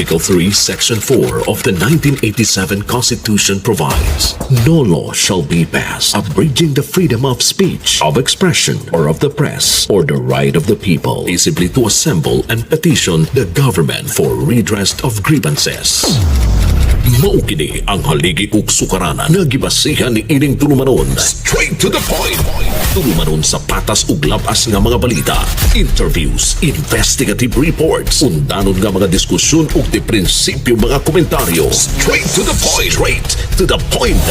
Article 3, Section 4 of the 1987 Constitution provides, "No law shall be passed abridging the freedom of speech, of expression, or of the press, or the right of the people peaceably to assemble and petition the government for redress of grievances." Mao kini ang haligi ug sukaranan nga gibasihan ni ining tulumanon. Straight to the point. Tulumanon sa patas ug labas nga mga balita, interviews, investigative reports, undanon nga mga diskusyon ug di prinsipyo mga komentaryo. Straight to the point. Straight to the point.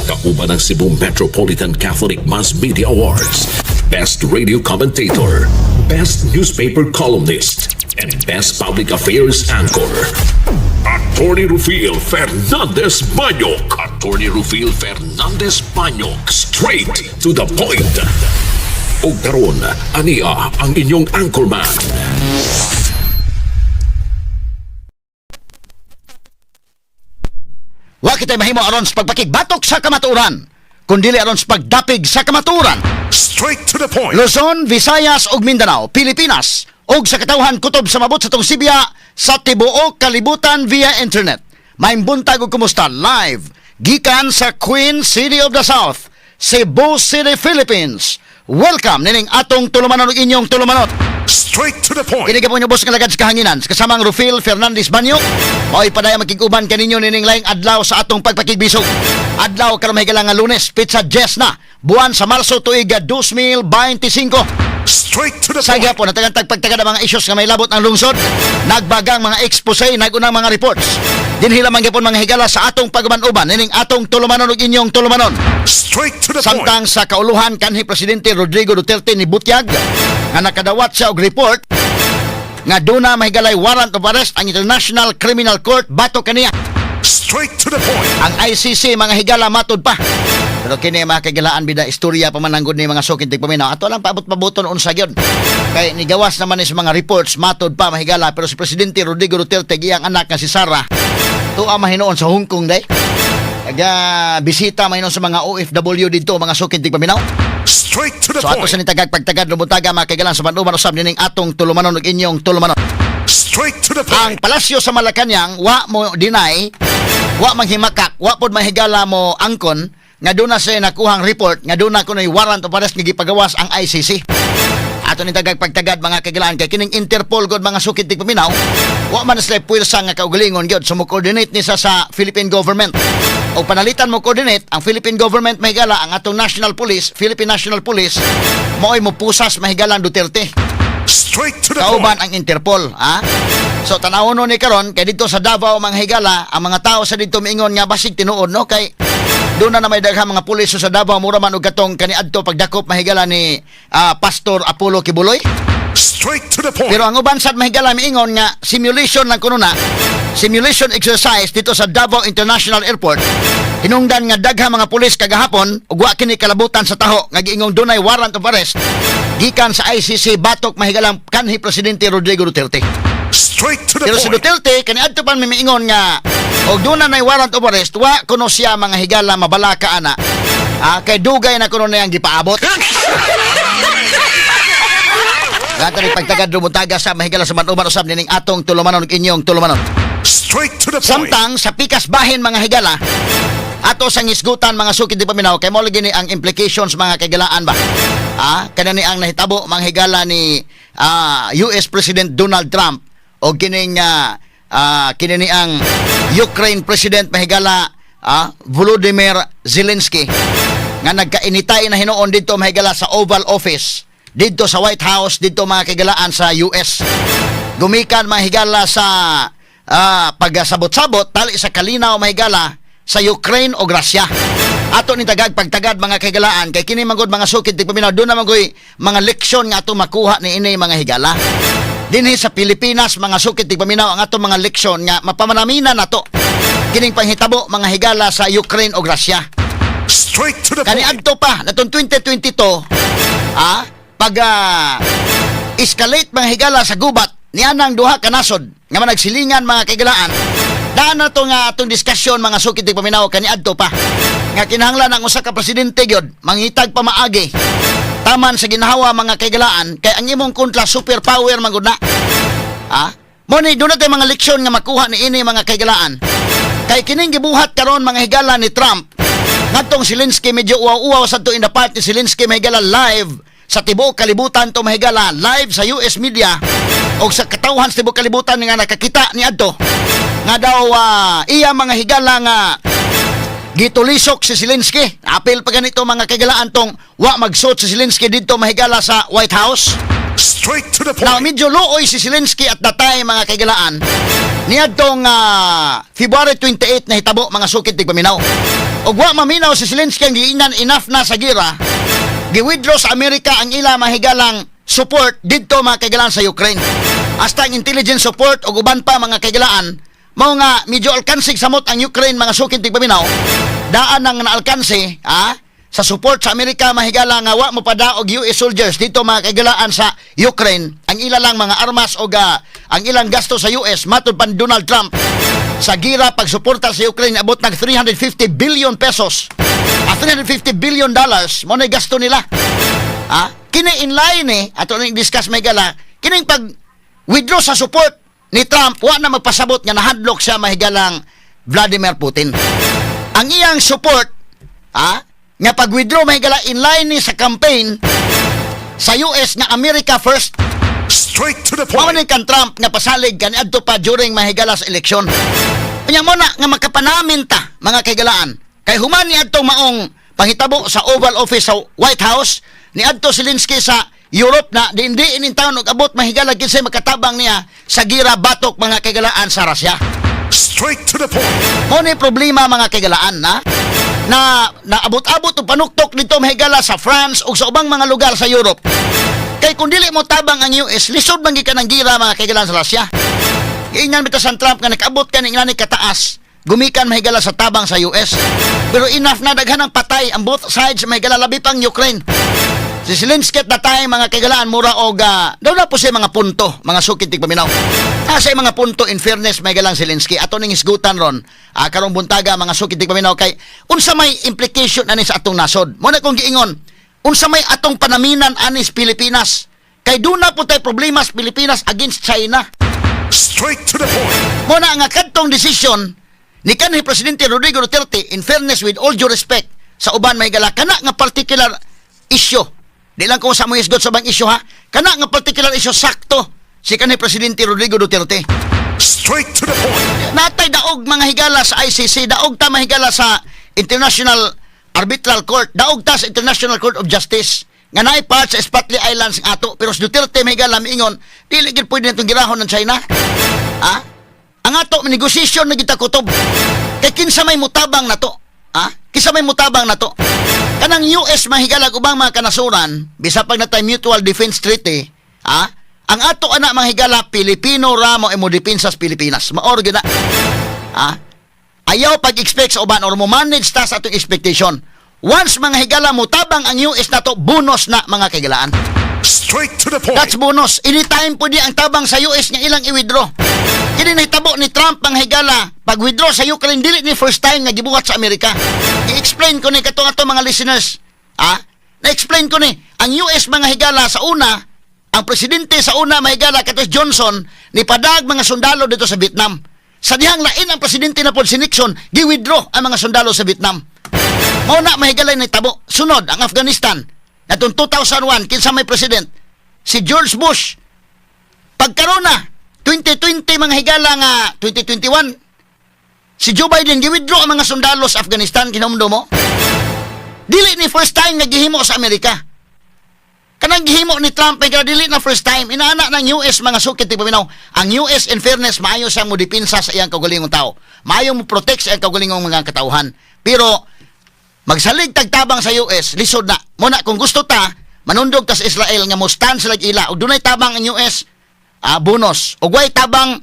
Kauban ang Cebu Metropolitan Catholic Mass Media Awards, Best Radio Commentator, Best Newspaper Columnist, and Best Public Affairs Anchor. Attorney Rufil Fernandez Banyok. Attorney Rufil Fernandez Banyok. Straight to the point. Ug karon, ania ang inyong anchorman. Wa kitay mahimo aron sa pagpakigbatok sa kamatuoran, kundili aron sa pagdapig sa kamatuoran. Straight to the point. Luzon, Visayas ug Mindanao, Pilipinas ug sa katawhan kutob sa mabot sa tong Sibya sa tibuok kalibutan via internet. Maayong buntag ug kumusta live gikan sa Queen City of the South, Cebu City, Philippines. Welcome nining atong tulumanon ug inyong tulumanon. Straight to the point. Kini po inyo boss nga lagad sa kahanginan. Sa kasamang Rufil Fernandez Banyo. Mao'y padaya makig-uban kaninyo nining laing adlaw sa atong pagpakigbisog. Adlaw karon, mahigala nga Lunes, petsa 10 na, buwan sa Marso, tuig 2025. Straight to the Sa point. gyapon, natagan tagpagtagad ang mga issues nga may labot ang lungsod, nagbagang mga expose, nagunang mga reports. Dinhi lamang gyapon, mga higala, sa atong pag-uban-uban nining atong tulumanon ug inyong tulumanon. Straight to the point. Samtang sa kauluhan, kanhi Presidente Rodrigo Duterte ni butyag nga nakadawat siya og report nga duna mahigalay warrant of arrest ang International Criminal Court batok kaniya. Straight to the point. Ang ICC, mga higala, matud pa. Pero kini, mga kagilaan, bida istorya pa man ang gud ni mga sukid tigpaminaw. Ato lang paabot pabuton unsa gyud. Kay nigawas naman ni sa mga reports, matud pa, mahigala, pero si Presidente Rodrigo Duterte, iyang anak nga si Sara, tuwa mahinuon sa Hong Kong day. Aga bisita mahinuon sa mga OFW dito, mga sukid tigpaminaw. Straight to the So ato point. sa nitagag pagtagad lumutaga, mga kaigalan, sa manuman usab nining atong tulumanon ug inyong tulumanon. Straight to the Ang point. Palasyo sa Malacañang wa mo deny, wa manghimakak, wa pod mahigala mo angkon nga doon na siya nakuhang report nga doon na kuno'y warrant of arrest nga gipagawas ang ICC. Ato ni tagag pagtagad, mga kagilaan, kay kining Interpol god, mga sukid tigpaminaw, wa man sila puwersa nga kaugalingon gyud, so mo coordinate ni sa Philippine government. O panalitan mo coordinate ang Philippine government, mahigala, ang atong National Police, Philippine National Police, mo'y mo pusas mahigala ang Duterte Straight to the kauban point. ang Interpol, ha? So tanawon no ni karon kay dito sa Davao, mga higala, ang mga tao sa dito miingon nga basig tinuod no, kay doon na may daghang mga pulis sa Davao, mura man og katong kaniadto pagdakop, mahigala, ni Pastor Apollo Quiboloy. Straight to the point. Pero ang uban sad, mahigala, miingon nga simulation lang kuno na, simulation exercise dito sa Davao International Airport. Hinungdan nga daghang mga pulis kagahapon ug wa kini kalabutan sa taho nga giingong dunay warrant of arrest gikan sa ICC batok, mahigalang, kanhi Presidente Rodrigo Duterte. Straight to the Pero si point. Duterte kaniadto pa may miingon nga og doon na nay warrant of arrest, wa kuno siya, mga higala, mabalaka ana. Ah, kay dugay na kuno niyang gipaabot. Gata ni pagtagad rumutaga sa mahigala sa manuman usab nining atong tulumanon ug inyong tulumanon. Straight to the point. Samtang sa pikas bahin, mga higala, ato sang hisgutan, mga sukid di paminaw, kay mo lagi ni ang implications, mga kagalaan ba. Ah, kana ni ang nahitabo, mga higala, ni US President Donald Trump o kining kini ni ang Ukraine President, mahigala, Volodymyr Zelensky nga nagkainitay na hinuon dito, mahigala, sa Oval Office dito sa White House dito, mga kagalaan, sa US. Gumikan, mahigala, sa pagsabot-sabot tali sa kalinaw, mahigala, sa Ukraine o Russia. Ato ni tagag pagtagad, mga kagalaan, kay kini manggod, mga sukid tigpaminaw, doon naman ko'y mga leksyon nga ato makuha ni ini, mga higala. Dinhi sa Pilipinas, mga sukid tigpaminaw, ang ato mga leksyon nga mapamanaminan nato kining panghitabo, mga higala, sa Ukraine o Russia. Straight to the Kani point. adto pa natong 2022, pag escalate, mga higala, sa gubat ni anang duha ka nasod nga managsilingan, mga kaigalaan. Daan na to nga atong diskusyon, mga sukid tigpaminaw, kani adto pa nga kinahanglan ang usa ka presidente gyud mangitag pamaagi taman sa ginhawa, mga kaigalaan, kay ang imong kontra superpower man gud na. Mao ni duna tay mga leksyon nga makuha ni ini, mga kahigalaan. Kay kining gibuhat karon, mga higala, ni Trump ngadtong Zelensky, medyo uwaw-uwaw sa to in the part ni Zelensky, mahigala, live sa tibuok kalibutan to, mahigala, live sa US media o sa katawhan sa tibuok kalibutan nga nakakita ni adto nga daw iya, mga higala, nga gitulisok si Zelensky. Apil pa ganito, mga kahigalaan, tong wa magsuot si Zelensky dito, mahigala, sa White House. Straight to the Now, point. Medyo luoy si Zelensky at that time, mga kahigalaan. Niadtong February 28 na hitabo, mga sukit tigpaminaw. Ug wa maminaw si Zelensky ang giingnan enough na sa gira. Gi-withdraw sa Amerika ang ila mahigalang support didto, mga kahigalaan, sa Ukraine. Hasta ang intelligence support ug uban pa, mga kahigalaan, mao nga medyo alkansig samot ang Ukraine, mga sukit tigpaminaw. Daan ang naalkanse sa support sa Amerika, mahigala, nga wa mopadaog US soldiers dito, mga kahigalaan, sa Ukraine. Ang ila lang mga armas o ang ilang gasto sa US, matud pa ni Donald Trump, sa gira pagsuporta sa Ukraine abot nag 350 billion pesos, $350 billion mao na gasto nila. Kini in line eh ato ning discuss, mahigala, kining pag withdraw sa support ni Trump wa na magpasabot nga nahadlok siya, mahigalang Vladimir Putin. Ang iyang support nga pag-withdraw, mahigala, in line ni sa campaign sa US nga America First. Straight to the Mao point. ni kan Trump nga pasalig kaniadto pa during, mahigala, sa eleksyon. Unya mo na nga makapanamin ta, mga kahigalaan. Kay human ni adtong maong panghitabo sa Oval Office sa White House, ni adto Zelensky sa Europe na di hindi inin taon og abot, mahigala, kinsay makatabang niya sa gira batok, mga kahigalaan, sa Russia. Straight to the point. Mao ni problema, mga kahigalaan, na na naabot-abot og panuktok dito, mahigala, sa France ug sa ubang mga lugar sa Europe. Kay kung dili mo tabang ang US, lisod man gikan ang gira, mga kahigalaan, sa Russia. Giingnan bitaw sa Trump nga nakaabot ka ni kataas gumikan, mahigala, sa tabang sa US. Pero enough na, daghan ang patay ang both sides, mahigala, labi pang Ukraine. Si Zelensky at that time, mga kahigalaan, mura og daw na po siya mga punto, mga sukit tigpaminaw. Asa mga punto, in fairness, may galang Zelensky. Ato ning hisgutan ron karong buntaga, mga sukit tigpaminaw, kay unsa may implication ani sa atong nasod. Mo na kong giingon, unsa may atong panaminan anis Pilipinas. Kay duna po tay problema sa Pilipinas against China. Straight to the point. Mo na nga kadtong desisyon ni kanhi Presidente Rodrigo Duterte, in fairness, with all due respect sa uban, may gala, kana nga particular issue. Di lang ko sa mo hisgot sa ubang issue ha. Kana nga particular issue, sakto si kanhi Presidente Rodrigo Duterte. Straight to the point. Natay daog, mga higala, sa ICC, daog ta, mahigala, sa International Arbitral Court, daog ta sa International Court of Justice nga naay part sa Spratly Islands ang ato, pero si Duterte, mahigala, miingon dili gid pwede natong girahon ng China. Ha? Ang ato negosasyon na kita kutob. Kay kinsa may mutabang nato? Ha? Kinsa may mutabang nato? Kanang US, mahigala, ubang mga kanasuran, bisa pag natay Mutual Defense Treaty, ha? Ang ato ana, mga higala, Pilipino ra mo imo depensa sa Pilipinas. Maor gyud na. Ha? Ayaw pag-expect sa uban or mo manage ta sa atong expectation. Once, mga higala, mo tabang ang US nato, bonus na, mga kahigalaan. Straight to the point. That's bonus. Anytime pwede ang tabang sa US nga ilang i-withdraw. Kini nahitabo ni Trump, ang higala, pag-withdraw sa Ukraine, dili ni first time nga gibuhat sa Amerika. I-explain ko ni katong ato mga listeners. Ah? Na-explain ko ni ang US, mga higala, sa una, ang presidente sa una, mahigala, kato si Johnson, ni padag mga sundalo dito sa Vietnam. Sa dihang lain ang presidente na po si Nixon, gi-withdraw ang mga sundalo sa Vietnam. Mao na, mahigala, nahitabo. Sunod, ang Afghanistan. Natong 2001, kinsa may president? Si George Bush. Pagkaroon na, 2020, mga higala, nga 2021, si Joe Biden gi-withdraw ang mga sundalo sa Afghanistan, kinumdo mo? Dili ni first time nga gihimo sa Amerika. Kanang gihimo ni Trump ay dili na first time. Inaana ng US, mga sukit paminaw. Ang US, in fairness, maayo siyang mo depensa sa iyang kaugalingong tao. Maayo mo protect sa iyang kaugalingong mga katauhan. Pero magsalig tagtabang sa US, lisod na. Muna kung gusto ta, manundog ta sa Israel nga mo stand sila ila. Ug dunay tabang ang US, bonus. Ug way tabang,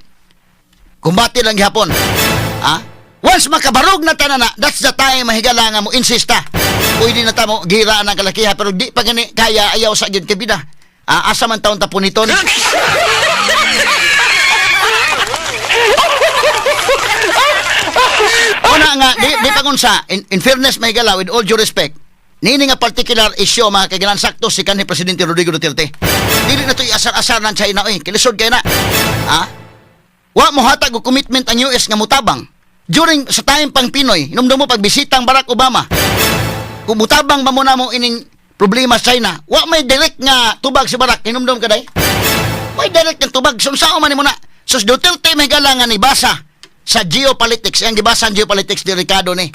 kumbate lang gihapon. Once makabarog na tanan na, that's the time, mahigala, nga mo insist ta. Pwede na ta mo gira ang kalakiha, pero di pa gani kaya, ayaw sa gyud kibida. Asa man taon ta puniton? Una nga, di pa sa, in fairness, mahigala, with all due respect, nini nga particular issue, mga kailan, sakto si kanhi Presidente Rodrigo Duterte. Dili na to iasar-asar ng China, oy. Kilisod kay na. Ha? Wa mo hatag og commitment ang US nga mutabang. During sa time pang PNoy, hinumdum mo pagbisitang Barack Obama. Kung mutabang ba mo na mo ining problema sa China, wa may direct nga tubag si Barack, hinumdum ka day? May direct nga tubag, so unsaon man nimo na? So si Duterte may gala nga nibasa sa geopolitics, ang gibasa ang geopolitics, delikado ni.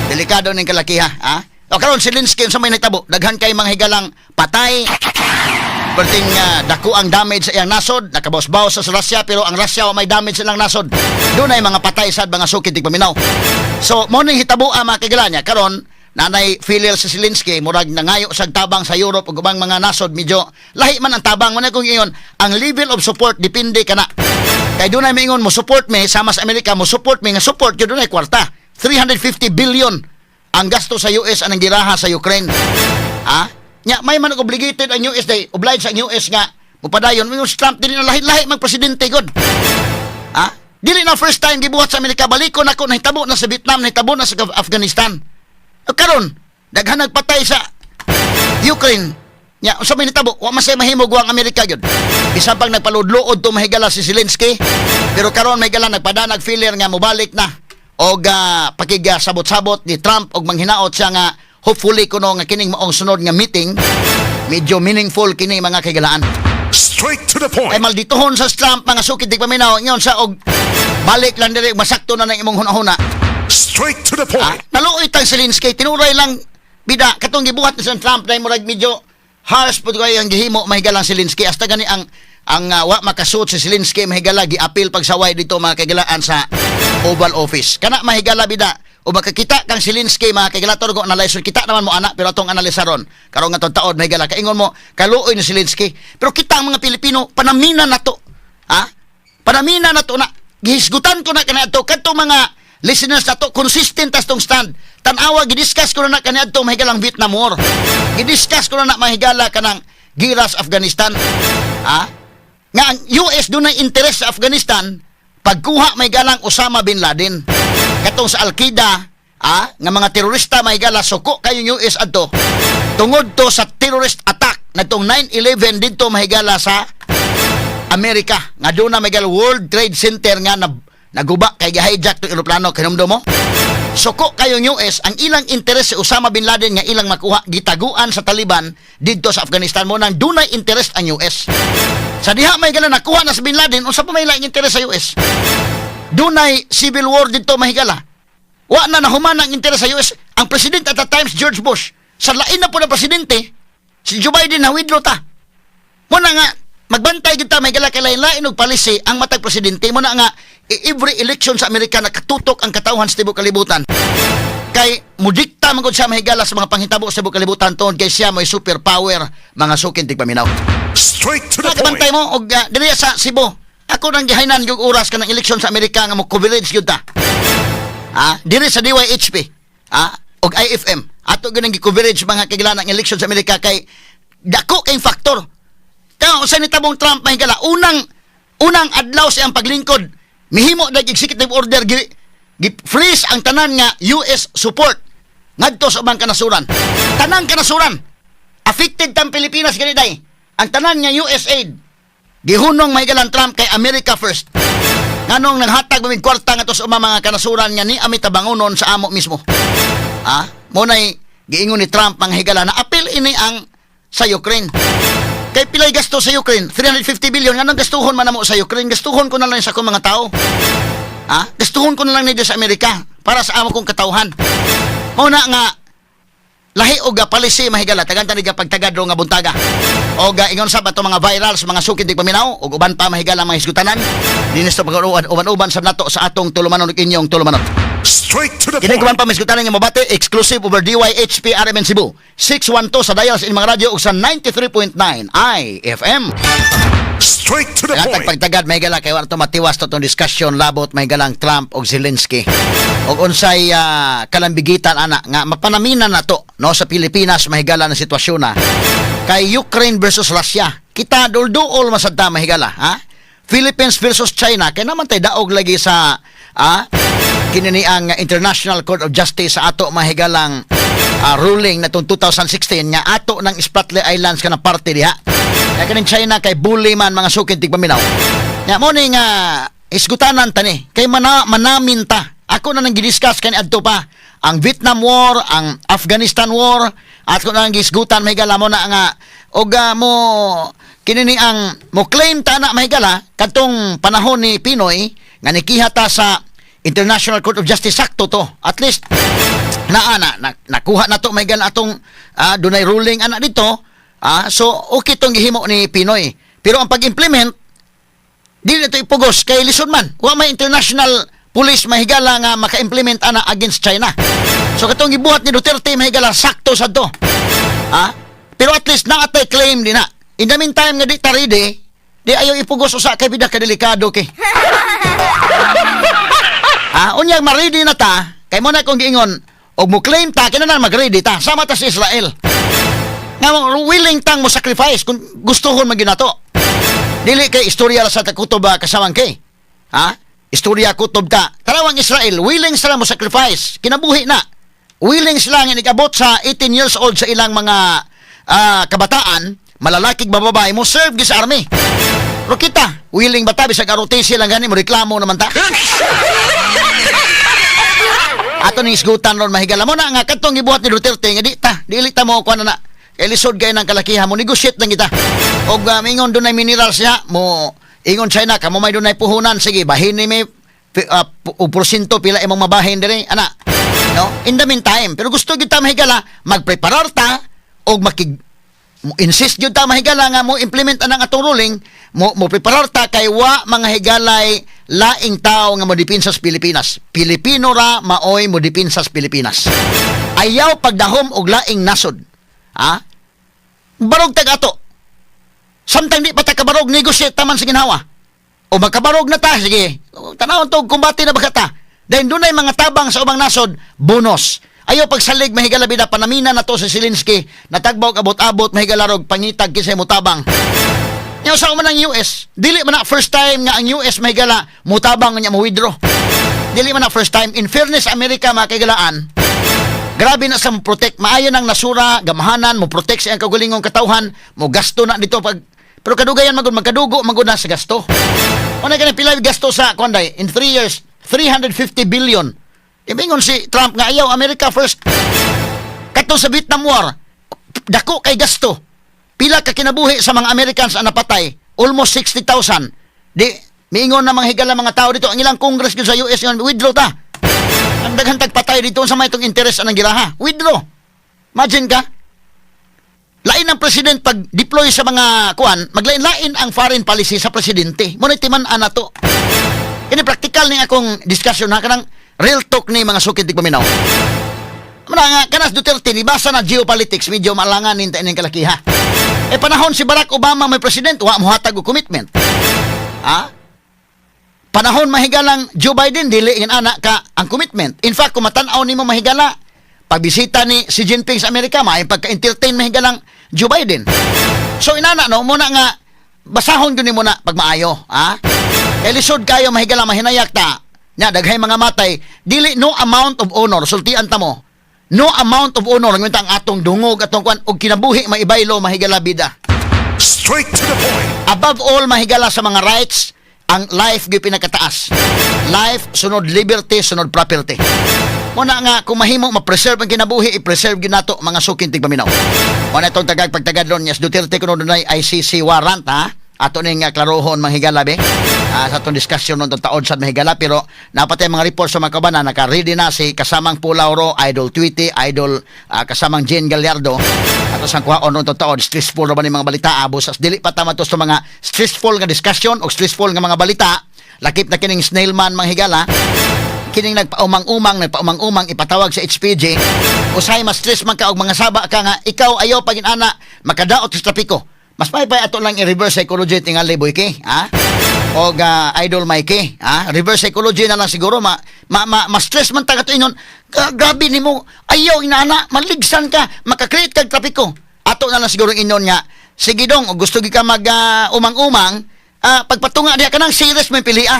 Delikado ning kalakiha, ha? O karon si Zelensky, unsa may nahitabo? Daghan kay mga higalang patay. Perting dako ang damage sa iyang nasod, nakabaws-bawas sa Russia, pero ang Russia wa may damage sa ilang nasod. Dunay mga patay sad, mga sukid tigpaminaw. So mo ning hitabo ang mga kigala niya karon, nanay filial sa Zelensky, murag nangayo sa tabang sa Europe ug ubang mga nasod, medyo lahi man ang tabang mo na kung ingon ang level of support, depende kana. Kay dunay maingon mo support me sama sa Amerika, mo support me nga support gyud, dunay kwarta. 350 billion ang gasto sa US anang giraha sa Ukraine. Ah? Nya may man obligated ang US day, obliged ang US nga mupadayon. Mo si Trump, dili na lahi-lahi mag presidente gud. Ah? Dili na first time gibuhat sa Amerika, balikon ako, nahitabo na sa Vietnam, nahitabo na sa Afghanistan. O karon, daghan nagpatay sa Ukraine. Nya, unsa may nitabo? Wa man say mahimo ang Amerika gyud. Bisan pag nagpaludluod to, mahigala, si Zelensky, pero karon, mahigala, nagpadanag feeler nga mobalik na og pakig sabot-sabot ni Trump og manghinaot siya nga hopefully kuno nga kining maong sunod nga meeting medyo meaningful kini, mga kaigalaan. Straight to the point. Ay maldituhon sa Trump, mga sukid tigpaminaw, ingon sa og balik lang diri, masakto na ng imong hunahuna. Straight to the Ah, point. naluoy tang Zelensky, tinuray lang bida katong gibuhat ni Sir Trump dahil murag medyo harsh pud kayo ang gihimo, mahigalang Zelensky. Hasta gani ang wa makasuot si Zelensky, mahigala, giapil pagsaway dito, mga kaigalaan, sa Oval Office. Kana, mahigala, bida o makakita kang Zelensky, mga kaigala, ko analyze kita naman mo ana, pero atong analisa ron karon nga taod, mahigala, kaingon mo kaluoy ni Zelensky, pero kita ang mga Pilipino, panamina nato, ha, panamina nato na gihisgutan ko na kaniadto kadto mga listeners nato, consistent tas tong stand. Tan-awa, gidiscuss ko na na kaniadto, mahigalang Vietnam War, gidiscuss ko na na, mahigala, kanang giras Afghanistan, ha, nga ang US dunay interes sa Afghanistan pagkuha may galang Osama bin Laden, katong sa Al-Qaeda, ah, nga mga terorista, mahigala. Suko kayo US adto tungod to sa terrorist attack natong 9/11 didto, mahigala, sa Amerika, nga doon na may World Trade Center nga na, naguba kay gi-hijack tong eroplano, kinumdo mo. Suko kayo US ang ilang interes si Osama bin Laden nga ilang makuha, gitaguan sa Taliban didto sa Afghanistan. Mo nang dunay interest ang US sa diha may gala nakuha na sa bin Laden, unsa pa may laing interes sa US? Dunay civil war didto, mahigala. Wa na nahuman ang interes sa US. Ang president at the times, George Bush, sa lain na po na presidente si Joe Biden, na withdraw ta. Mo na nga magbantay kita may gala kay lain-lain og policy ang matag presidente. Mo na nga every election sa Amerika nakatutok ang katawhan sa tibuok kalibutan. Kay mudikta man gud siya, mahigala, sa mga panghitabo sa tibuok kalibutan tungod kay siya may superpower, mga sukin tigpaminaw. Straight to the Nakabantay point. mo og diri sa Cebu. Ako nang gihainan yung oras kanang eleksyon sa Amerika nga mo coverage gyud ta. Ah, diri sa DYHP, ah, og IFM. Ato gyud ang gi-coverage, mga kaigilan, ang eleksyon sa Amerika kay dako kay factor. Kaya usa ni tabong Trump, mahigala, unang unang adlaw sa iyang paglingkod, mihimo dag executive order, gi freeze ang tanan nga US support ngadto sa ubang kanasuran. Tanang kanasuran. Affected tang Pilipinas gani day. Ang tanan nga US aid gihunong, mahigalan, Trump kay America first. Nganong naghatag mamig kwarta nga to sa ubang mga kanasuran nga ni ami tabangonon sa amo mismo? Ah, mo nay giingon ni Trump, mga higala, na apil ini ang sa Ukraine. Kay pilay gasto sa Ukraine? 350 billion. Nganong gastuhon man namo sa Ukraine? Gastuhon ko na lang sa akong mga tao. Ah, gastuhon ko na lang nito sa Amerika para sa amo kong katawhan. Mo na nga lahi og policy, mahigala, tagan tani pagtagad nga buntaga. Og ingon sa bato mga viral sa mga sukid paminaw ug uban pa, mahigala, mga hisgutanan dinis to pag uban-uban sa nato sa atong tulumanon ug inyong tulumanon. Straight to the Kini point. kuman pa misgutanan nga mabati exclusive over DYHP RMN Cebu 612 sa dial sa inyong mga radyo ug sa 93.9 IFM. Straight to the Ang point. pagtagad, mahigala, kay wala to matiwas to tong discussion labot may galang Trump og Zelensky. Og unsay kalambigitan ana nga mapanaminan na to no sa Pilipinas, mahigala, na sitwasyon na kay Ukraine versus Russia. Kita dulduol masad ta, mahigala, ha? Philippines versus China kay naman tay daog lagi sa kini ang International Court of Justice sa ato, mahigalang, ruling na itong 2016 nga ato ng Spratly Islands kanang parte diha. Kaya kaning China kay bully man, mga sukid tigpaminaw. Nga mo ni nga Isgutanan tani kay mana manamin ta. Ako na nang gidiscuss kani adto pa ang Vietnam War, ang Afghanistan War, ako na nang gisgutan, mahigala, mo na nga og mo kini ni ang mo claim ta na, mahigala, kadtong panahon ni PNoy nga nikiha ta sa International Court of Justice, sakto to. At least naa na nakuha na to, mahigala, atong dunay ruling ana dito. So okay tong gihimo ni PNoy, pero ang pag-implement dili na to ipugos kay lisod man. Wa may international police, mahigala, nga maka-implement ana against China. So katong gibuhat ni Duterte, mahigala, sakto sad to. Pero at least naatay claim din na. In the meantime nga di ta ready, di ayaw ipugos usa kay bida kadelikado kay. Unyag ma-ready na ta, kay mo na kong giingon, og mo claim ta kinahanglan mag-ready ta sama ta sa Israel. Nga willing tang mo sacrifice kung gustuhon man ginato. Dili kay istorya ra sa takutob ba kasamang kay. Ha? Istorya kutob ta. Tarawang Israel, willing sila mo sacrifice. Kinabuhi na. Willing sila nga nigabot sa 18 years old sa ilang mga kabataan, malalaki bababae mo serve gi sa army. Pero kita, willing ba ta bisag ROTC lang gani mo reklamo naman ta? Ato ning isgutan ron, mahigala, mo na nga kadtong gibuhat ni Duterte nga di ta, dili ta mo kuan na na. Kay lisod kay ng kalakihan mo negotiate lang kita. Og mingon dunay minerals niya, mo ingon China kamo may dunay puhunan, sige bahin ni may o porsyento pila imong mabahin dire ana. No? In the meantime, pero gusto kita, mahigala, magpreparar ta og makig mo insist gyud ta, mahigala, nga mo implement anang atong ruling, mo mo preparar ta kay wa mga higalay laing tao nga mo depensa sa Pilipinas. Pilipino ra maoy mo depensa sa Pilipinas. Ayaw pagdahom og laing nasod. Ha? Barog tag ato. Samtang di pa ta kabarog, negotiate ta man sa ginhawa. O magkabarog na ta, sige. Tanawon to, kumbate na baka ta. Dahil dunay mga tabang sa ubang nasod, bonus. Ayaw pagsalig, mahigala bida, panamina na to sa Zelensky, natagbaw abot-abot, mahigalarog, pangitag kisay mo tabang. Nya sa man ang US, dili man na first time nga ang US, mahigala, mutabang nga mo withdraw. Dili man na first time. In fairness, Amerika, mga kaigalaan, grabe na sa mo protect, maayo nang nasura, gamahanan, mo protect sa iyang kaugalingong katawhan, mo gasto na dito pag pero kadugayan magud magkadugo magud na sa gasto. Una ka na pila gasto sa kuan day in 3 years, 350 billion. Imingon si Trump nga ayaw, America first. Kato sa Vietnam War, dako kay gasto. Pila ka kinabuhi sa mga Americans ang napatay? Almost 60,000. Di miingon na mga higala mga tao dito, ang ilang Congress gyud sa US ngon withdraw ta. Ang daghan tagpatay dito sa may itong interes anang giraha. Withdraw. Imagine ka. Lain ang president pag deploy sa mga kuan, maglain-lain ang foreign policy sa presidente. Mo na timan-an na to. Ini practical ni akong discussion ha, kanang real talk ni mga sukid di paminaw. Muna nga kanas Duterte ni basa na geopolitics medyo malangan nin ta ining kalakiha. Eh panahon si Barack Obama may president, wa mo hatag og commitment. Ha? Panahon mahigalang Joe Biden, dili ingin ana ka ang commitment. In fact, kung matan-aw nimo, mahigala, pagbisita ni Xi Jinping sa Amerika, maayong pagka-entertain mahigalang Joe Biden. So inana no, muna nga basahon gyud nimo na pag maayo, ha? Kay lisod kayo, mahigala, mahinayak ta. Nya daghay mga matay, dili no amount of honor sultian ta mo. No amount of honor ang ang atong dungog, atong kuan og kinabuhi maibaylo, mahigala bida. Straight to the point. Above all, mahigala, sa mga rights, ang life gyud pinakataas. Life, sunod liberty, sunod property. Muna nga, kung mahimo ma-preserve ang kinabuhi, i-preserve gyud nato, mga suking tigpaminaw. Muna itong tagag pagtagadlon niya, Duterte kuno dunay ICC warrant ha. Ato ning klarohon, mahigala be. Sa atong discussion nun taon sa mahigala, pero napatay mga report sa mga kabana naka-ready na si kasamang Pulauro, Idol Tweety, Idol kasamang Jane Gallardo. Ato sang kuhaon nun taon, stressful ra ba ni mga balita abos as dili pa tama to sa mga stressful nga discussion o stressful nga mga balita. Lakip na kining snailman, mga higala, kining nagpaumang-umang nagpaumang-umang ipatawag sa HPG. Usahay mas stress man ka og mga saba ka nga ikaw ayaw pag inana makadaot sa trapiko. Mas paypay ato lang i-reverse psychology tingali boy ha, og Idol Mikey ha, reverse psychology na lang siguro. Ma, ma stress man ta kato ingon, "Grabe nimo, ayaw inana maligsan ka, makakreate kag trapiko." Ato na lang siguro ingon nga, "Sige dong, og gusto gi ka mag umang-umang, pagpatunga diha ka nang serious may pili ah."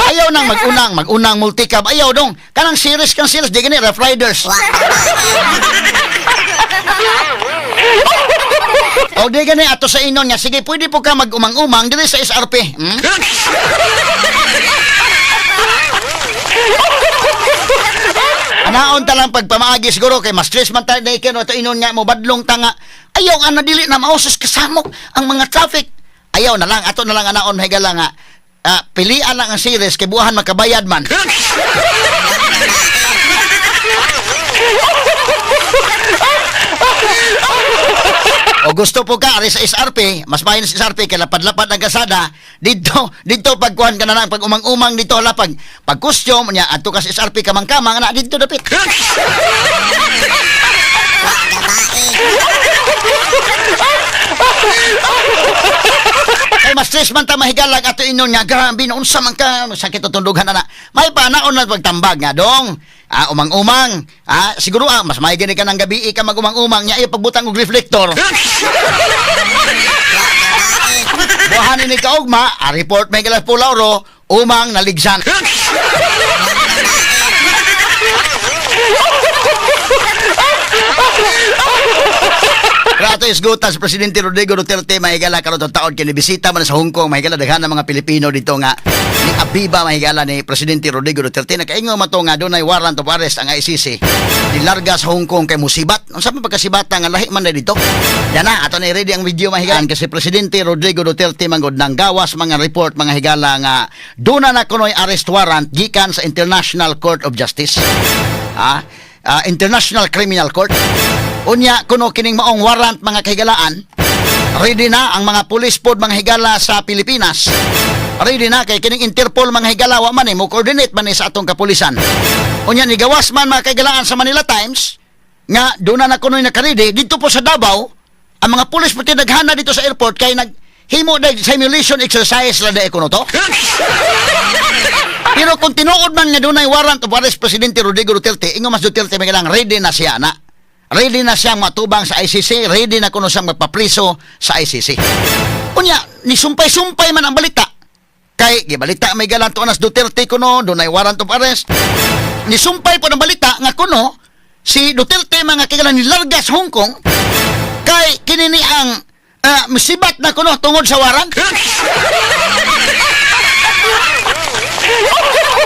Ayaw nang magunang, magunang multicab. Ayaw dong. Kanang series kang series, di gani, Rough Riders. O di gani ato sa inon nga, sige, pwede po ka mag-umang-umang diri sa SRP. Anaon ta lang pagpamaagi siguro kay mas stress man tayo dahil kano ato inon nga mo badlong ta nga ayaw ana dili na mausos kasamok ang mga traffic. Ayaw na lang ato na lang anaon mahigala nga pilian lang ang series kay buhan makabayad man. O gusto po ka ari sa SRP, mas maayo na sa SRP kay lapad-lapad ang kasada didto didto pagkuhan ka na lang pag umang-umang dito lapag pag costume nya adto ka sa SRP kamang-kamang na didto dapit. Kay mas stress man ta mahigalag ato inon nga grabe no unsa man ka sakit tutundughan ana. May panaon na pagtambag nga dong. Umang-umang. Siguro mas may gani ka ng gabi ka magumang-umang nya iyo pagbutang og reflector. Buhanin ni kaugma, report may galas po Lauro, umang naligsan. Rato isgutan sa Presidente Rodrigo Duterte mahigala karon tong taon kini bisita man sa Hong Kong mahigala daghan ng mga Pilipino dito nga ni Abiba mahigala ni Presidente Rodrigo Duterte nakaingon man to nga dunay warrant of arrest ang ICC nilarga sa Hong Kong kay musibat unsa man pagkasibata nga lahi man na dito yan na ato na ready ang video mahigala kasi Presidente Rodrigo Duterte manggod nang gawas mga report mga higala nga duna na kunoy arrest warrant gikan sa International Court of Justice, International Criminal Court. Unya kuno kining maong warrant mga kahigalaan, ready na ang mga pulis pod mga higala sa Pilipinas. Ready na kay kining Interpol mga higala wa man eh, mo coordinate man eh sa atong kapulisan. Unya nigawas man mga kahigalaan sa Manila Times nga doon na kunoy nakaredy dito po sa Davao ang mga pulis pati naghana dito sa airport kay naghimo dahil simulation exercise la dahil kuno to. Pero kung tinuod man nga dunay warrant of arrest Presidente Rodrigo Duterte, ingon mas Duterte may lang ready na siya na. Ready na siyang matubang sa ICC, ready na kuno siyang magpapriso sa ICC. Unya, ni sumpay-sumpay man ang balita. Kay gibalita may galanto anas Duterte kuno dunay warrant of arrest. Nisumpay po ang balita nga kuno si Duterte mga kagalan nilarga sa Hong Kong kay kinini ang musibat na kuno tungod sa warrant.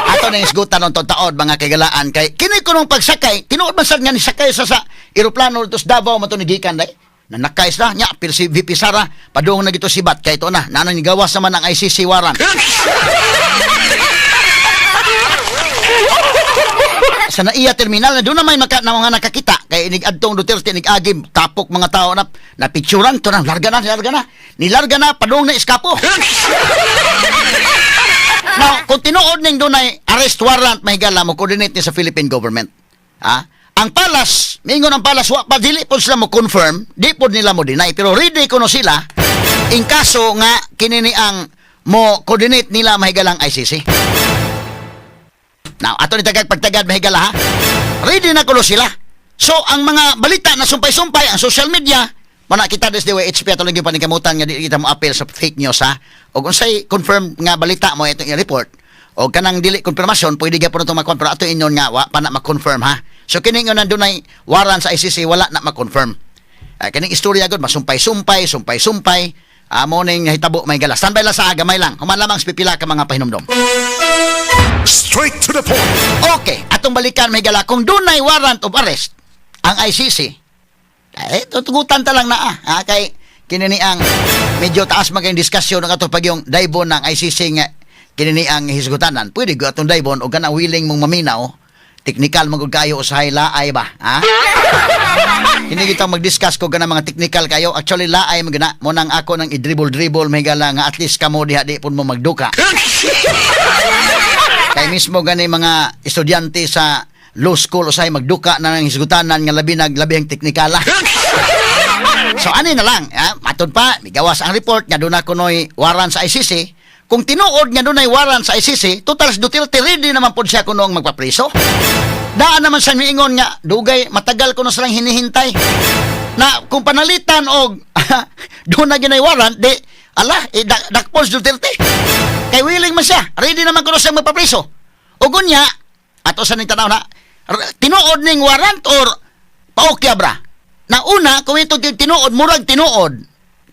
Ato na isgutan ng taon mga kagalaan kay kini kunong pagsakay tinuod man sad nga ni sakay sa eroplano dito sa Davao man to ni gikan day nanakay sila nya pero si VP Sara padung na gito sibat kay ito na nanang gawas naman ang ICC warrant sa naiya terminal na doon na may na mga nakakita kay inig adtong Duterte inig agim tapok mga tao na napicturan to na larga na larga na nilarga na padung na eskapo. Now, kung tinuod ning dunay arrest warrant mahigala mo coordinate ni sa Philippine government. Ha? Ang Palace, mingon ang Palace wa pa dili pod sila mo confirm, di pod nila mo deny, pero ready kuno sila in kaso nga kini ni ang mo coordinate nila mahigalang ICC. Now, ato ni tagag pagtagad mahigala ha. Ready na kuno sila. So, ang mga balita na sumpay-sumpay ang social media, mana kita des DYHP ato lang yung paningkamutan nga di kita mo appeal sa fake news ha. Og unsay confirm nga balita mo itong i-report o kanang dili konfirmasyon pwede gyapon itong ma-confirm ato inyon nga wa pa na ma-confirm ha. So kini nga nandunay warrant sa ICC wala na ma-confirm. Kining istorya gud masumpay-sumpay, sumpay-sumpay. Mo ning nahitabo may gala. Standby lang sa gamay lang. Human lamang sa pipila ka mga pahinumdom. Straight to the point. Okay, atong balikan may gala kung dunay warrant of arrest ang ICC. Eh tutugutan ta lang na kay kini ni ang medyo taas man kayong diskusyon ng ato pag yung daybon ng ICC nga kini ni ang hisgutanan. Pwede gyud atong daybon og kanang willing mong maminaw. Teknikal man gud kayo usahay laay ba, ha? Hindi kita mag-discuss ko ganang mga technical kayo. Actually laay man gina mo nang ako nang i-dribble-dribble may gala nga at least kamo diha di pud mo magduka. Kay mismo gani mga estudyante sa law school usahay magduka na ng hisgutanan nga labi nag labihang teknikala. So ani na lang, ha? Matod pa, migawas ang report nga doon na kunoy warrant sa ICC. Kung tinuod nga dunay warrant sa ICC, total si Duterte ready naman pod siya kuno ang magpapriso. Daan naman sa miingon nga dugay matagal kuno silang hinihintay. Na kung panalitan og doon na ginay warrant, di ala eh, dakpon si Duterte. Kay willing man siya, ready naman kuno siyang magpapriso. O gunya, ato sa ning tanaw na tinuod ning warrant or paokya bra. Nauna, kung ito yung tinuod, murag tinuod.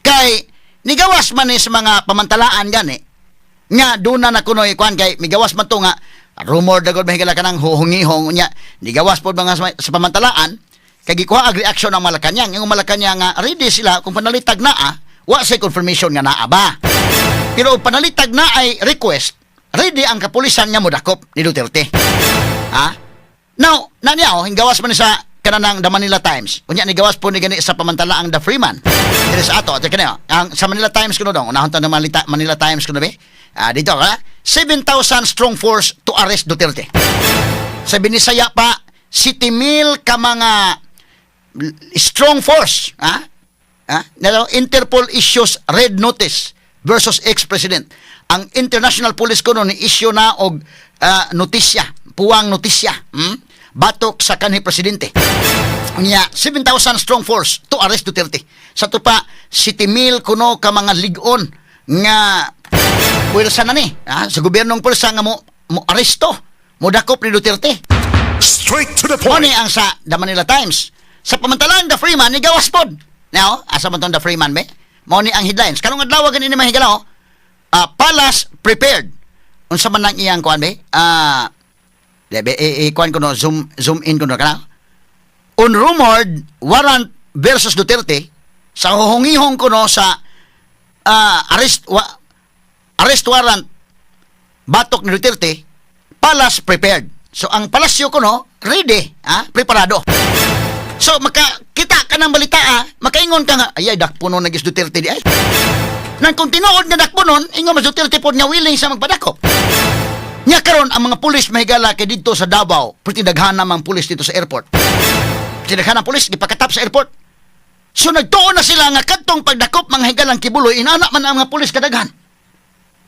Kay, nigawas man ni sa mga pamantalaan gani, nga doon na kunoy kuan kay migawas man to nga rumor dagod mahigala kanang huhungihong, unya nigawas pod mga sa pamantalaan kay gikuha ang reaksyon ng Malacanang. Yung Malacanang nga ready sila kung panalitag naa, wa say confirmation nga naa ba, pero panalitag na ay request, ready ang kapulisan nga modakop ni Duterte, ha. Now, na niya oh, gawas man ni sa kanang The Manila Times. Unya ni gawas po ni gani sa pamantalaang The Freeman. Diri sa ato, ate kaniyo. Ang sa Manila Times kuno dong, unahon ta ng Manila Times kuno be. Ah, dito ha. 7,000 strong force to arrest Duterte. Sa Binisaya pa, 7,000 ka mga strong force, ha? Ha? Now, Interpol issues red notice versus ex-president. Ang International Police kuno ni issue na og notisya, puwang notisya, Batok sa kanhi presidente. Unya, 7,000 strong force to arrest Duterte. Sa tupa, 7,000 kuno ka mga lig-on nga puwersa na ni, ha? Sa gobyernong puwersa nga mo aresto, mo dakop ni Duterte. Straight to the Mo point. ni ang sa The Manila Times. Sa pamantalaan The Freeman, ni gawas pod. Now, asa man tong The Freeman be? Mo ni ang headlines. Karong adlaw gani ni mahigala oh. Ah, Palace prepared. Unsa man nang iyang kuan be? Ah, be, eh, kuan ko no, zoom zoom in ko no kana. On rumored warrant versus Duterte, sa huhungihong ko no sa arrest warrant batok ni Duterte, Palace prepared. So ang palasyo ko no, ready, ha? Preparado. So maka kita ka ng balita ah, makaingon ka nga, ay ay dakpo nun nagis Duterte di ay. Nang kung tinuod nga dakpo nun, ingon mas Duterte pod nga willing sa magpadakop. Nya karon ang mga pulis mahigala kay didto sa Davao, perti daghan ang pulis dito sa airport. Perti daghan ang pulis gipakatap sa airport. So nagtuon na sila nga kadtong pagdakop mga higalang Quiboloy, inana man ang mga pulis kadaghan.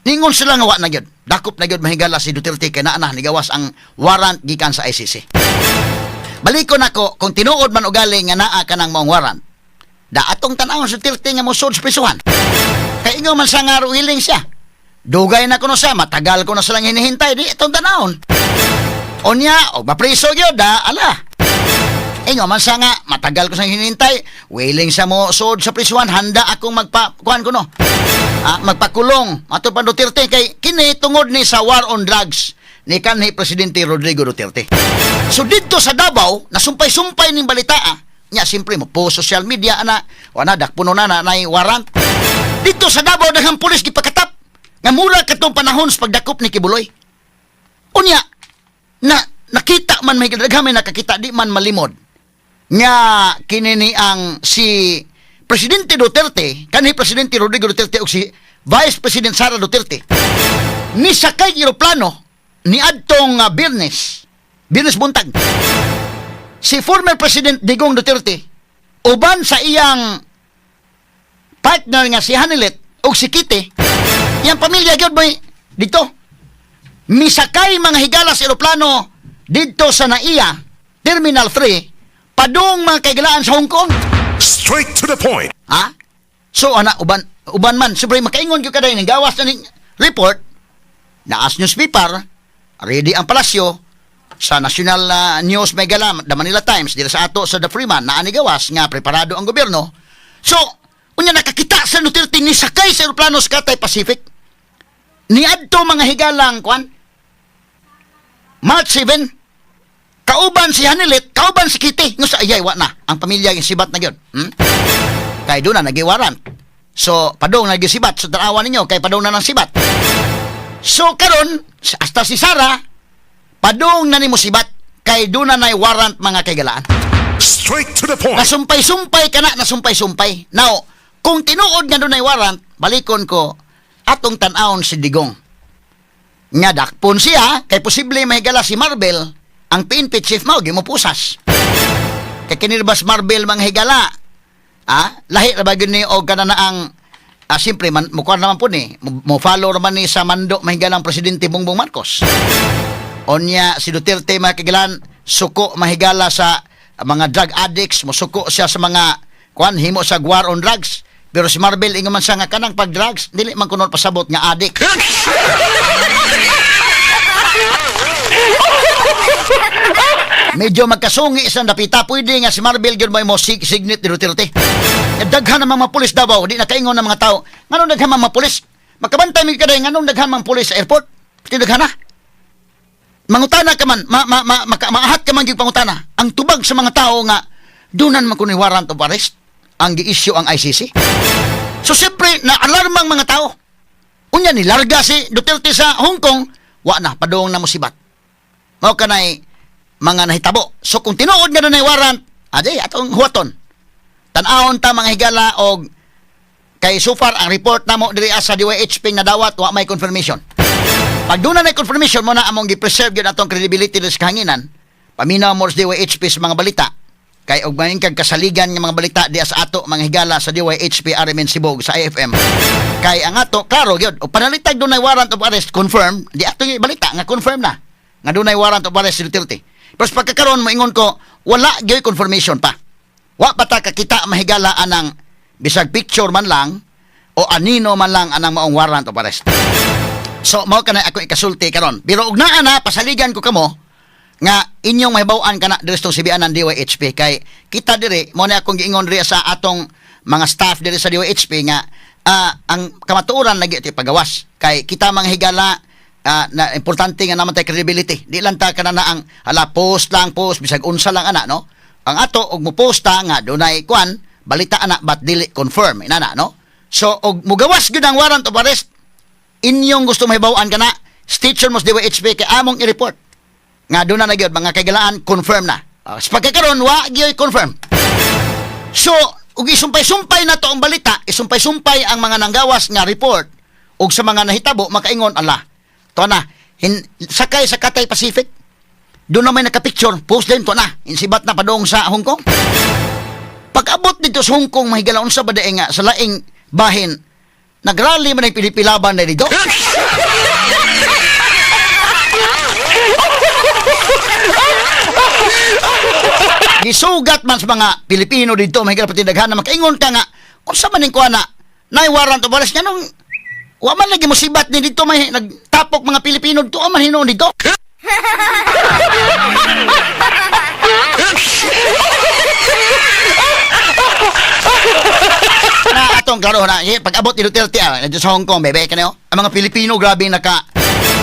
Ningon sila nga wa na gyud. Dakop na gyud mahigala si Duterte kay naa na nigawas ang warrant gikan sa ICC. Balikon nako kung tinuod man ugali nga naa ka ng maong warrant. Da atong tan-awon si Duterte nga mosud sa prisuhan. Kay ingon man siya nga willing siya. Dugay na kuno siya, matagal ko na silang hinihintay, di itong tanawon. Unya, og mapriso gyud da, ala. Ingon man siya nga, matagal ko siyang hinihintay, willing siya mo sud sa prisuhan, handa akong magpa, kuan ko no. Ah, magpakulong, mato pa Duterte kay kini tungod ni sa war on drugs ni kanhi Presidente Rodrigo Duterte. So didto sa Davao, nasumpay-sumpay ning balita ah. Nya siyempre mo po social media ana, wana dakpuno na na nay warrant. Didto sa Davao daghang pulis gipakatap nga mura katong panahon sa pagdakop ni Quiboloy. Unya na nakita man, may daghan may nakakita, di man malimod nga kini ni ang si Presidente Duterte, kanhi Presidente Rodrigo Duterte ug si Vice President Sara Duterte ni sakay eroplano ni adtong Biyernes, Biyernes buntag. Si former President Digong Duterte uban sa iyang partner nga si Honeylet ug si Kitty, iyang pamilya gyud boy dito misakay mga higala sa eroplano didto sa NAIA Terminal 3 padung mga kaigalaan sa Hong Kong. Straight to the point. Ha? So ana uban uban man siyempre makaingon gyud kaday ning gawas na ning report naas newspaper, ready ang palasyo sa national news may gala The Manila Times, dira sa ato sa The Freeman naa ni gawas nga preparado ang gobyerno. So unya nakakita sa Duterte ni sakay sa eroplano sa Cathay Pacific niadto mga higalang kwan March 7, kauban si Honeylet, kauban si Kitty. Nga sa ayay wa na ang pamilya yung sibat na gyud, Kay doon na nagiwarrant. So padong nagisibat, so tanawan ninyo kay padong na ng sibat. So karon hasta si Sara padong na nimo sibat kay doon na nay warrant mga kaigalaan. Straight to the point. Nasumpay-sumpay ka na, nasumpay-sumpay. Now, kung tinuod nga doon ay warrant, balikon ko, atong tan-awon si Digong. Nga dakpon siya, kay posible mahigala si Marvel, ang PNP chief mao, gimupusas. Kay kinilbas Marvel mga higala, lahi ra ba gyud ni og kana na ang siyempre man mukuha naman po ni mo follow naman ni sa mando mahigalang Presidente Bongbong Marcos. Onya si Duterte mga kagilan suko mahigala sa mga drug addicts, mosuko siya sa mga kuan himo sa war on drugs. Pero si Marvel ingon man siya nga kanang pag drugs dili man kuno pasabot nga addict. Medyo magkasungi isang dapita, pwede nga si Marbil gyud mo signit ni Duterte. Daghan ang mga pulis Davao, di nakaingon ng mga tao. Nganong daghan mga pulis? Makabantay mi kaday nganong daghan mga pulis sa airport? Di daghan na. Mangutana ka man, ma, ma, ma, maka, maahat ka man gyud pangutana. Ang tubag sa mga tao nga dunan man kuno warrant of arrest ang gi-issue ang ICC. So siyempre, na-alarmang mga tao. Unya ni larga si Duterte sa Hong Kong, wa na padung na musibat. Mao kanay mga nahitabo. So kung tinuod nga dunay warrant, adi atong huwaton. Tan-awon ta, mga higala, og kay so far ang report namo diri sa DYHP nga nadawat, wa may confirmation. Pag doon na confirmation mo na among gi-preserve gyud atong credibility diri sa kahanginan. Paminaw mo sa DYHP sa mga balita. Kay og main kag kasaligan nga mga balita diya sa ato, mga higala, sa DYHP RMN Cebu sa IFM. Kay ang ato klaro gyud. Og panalitag dunay warrant of arrest confirm, di ato yung balita nga confirm na nga dunay warrant of arrest si Duterte. Pero sa pagkakaroon moingon ko wala gyud confirmation pa. Wa pa ta kakita, mahigala, anang bisag picture man lang o anino man lang anang maong warrant of arrest. So mao kanay ako ikasulti karon. Pero og naa na pasaligan ko kamo nga inyong mahibaw-an kana diri sa sibianan DYHP kay kita diri mo na akong giingon diri sa atong mga staff diri sa DYHP nga ang kamatuoran lagi iti pagawas kay kita, mga higala, na importante nga naman tay credibility. Di lang ta kana na ang hala post lang post bisag unsa lang ana, no? Ang ato og mo posta nga dunay kwan balita ana but dili confirm inana, no? So og mugawas gyud ang warrant of arrest, inyong gusto mahibaw-an kana station mo sa DYHP kay among i-report nga doon na gyud, mga kaigalaan, confirm na. Sa pagkakaroon wa gyud confirm. So ug isumpay-sumpay na to ang balita, isumpay-sumpay ang mga nanggawas nga report ug sa mga nahitabo, makaingon ala to na sakay sa Cathay Pacific, doon na may nakapicture post din to na insibat na padung sa Hong Kong. Pag-abot dito sa Hong Kong, mahigala, unsa ba diay nga sa laing bahin nagrally man ang pilipilaban na dito. Gisugat man sa mga Pilipino dito, mahigala, pati daghan na makaingon ka nga unsa man ning kuha na nay warrant of arrest, nganong wa man lagi musibat ni dito, may nagtapok mga Pilipino dito man hinuon dito. Na atong klaro na eh, pag abot ni Duterte dito sa Hong Kong, bebe kanyo ang mga Pilipino grabe naka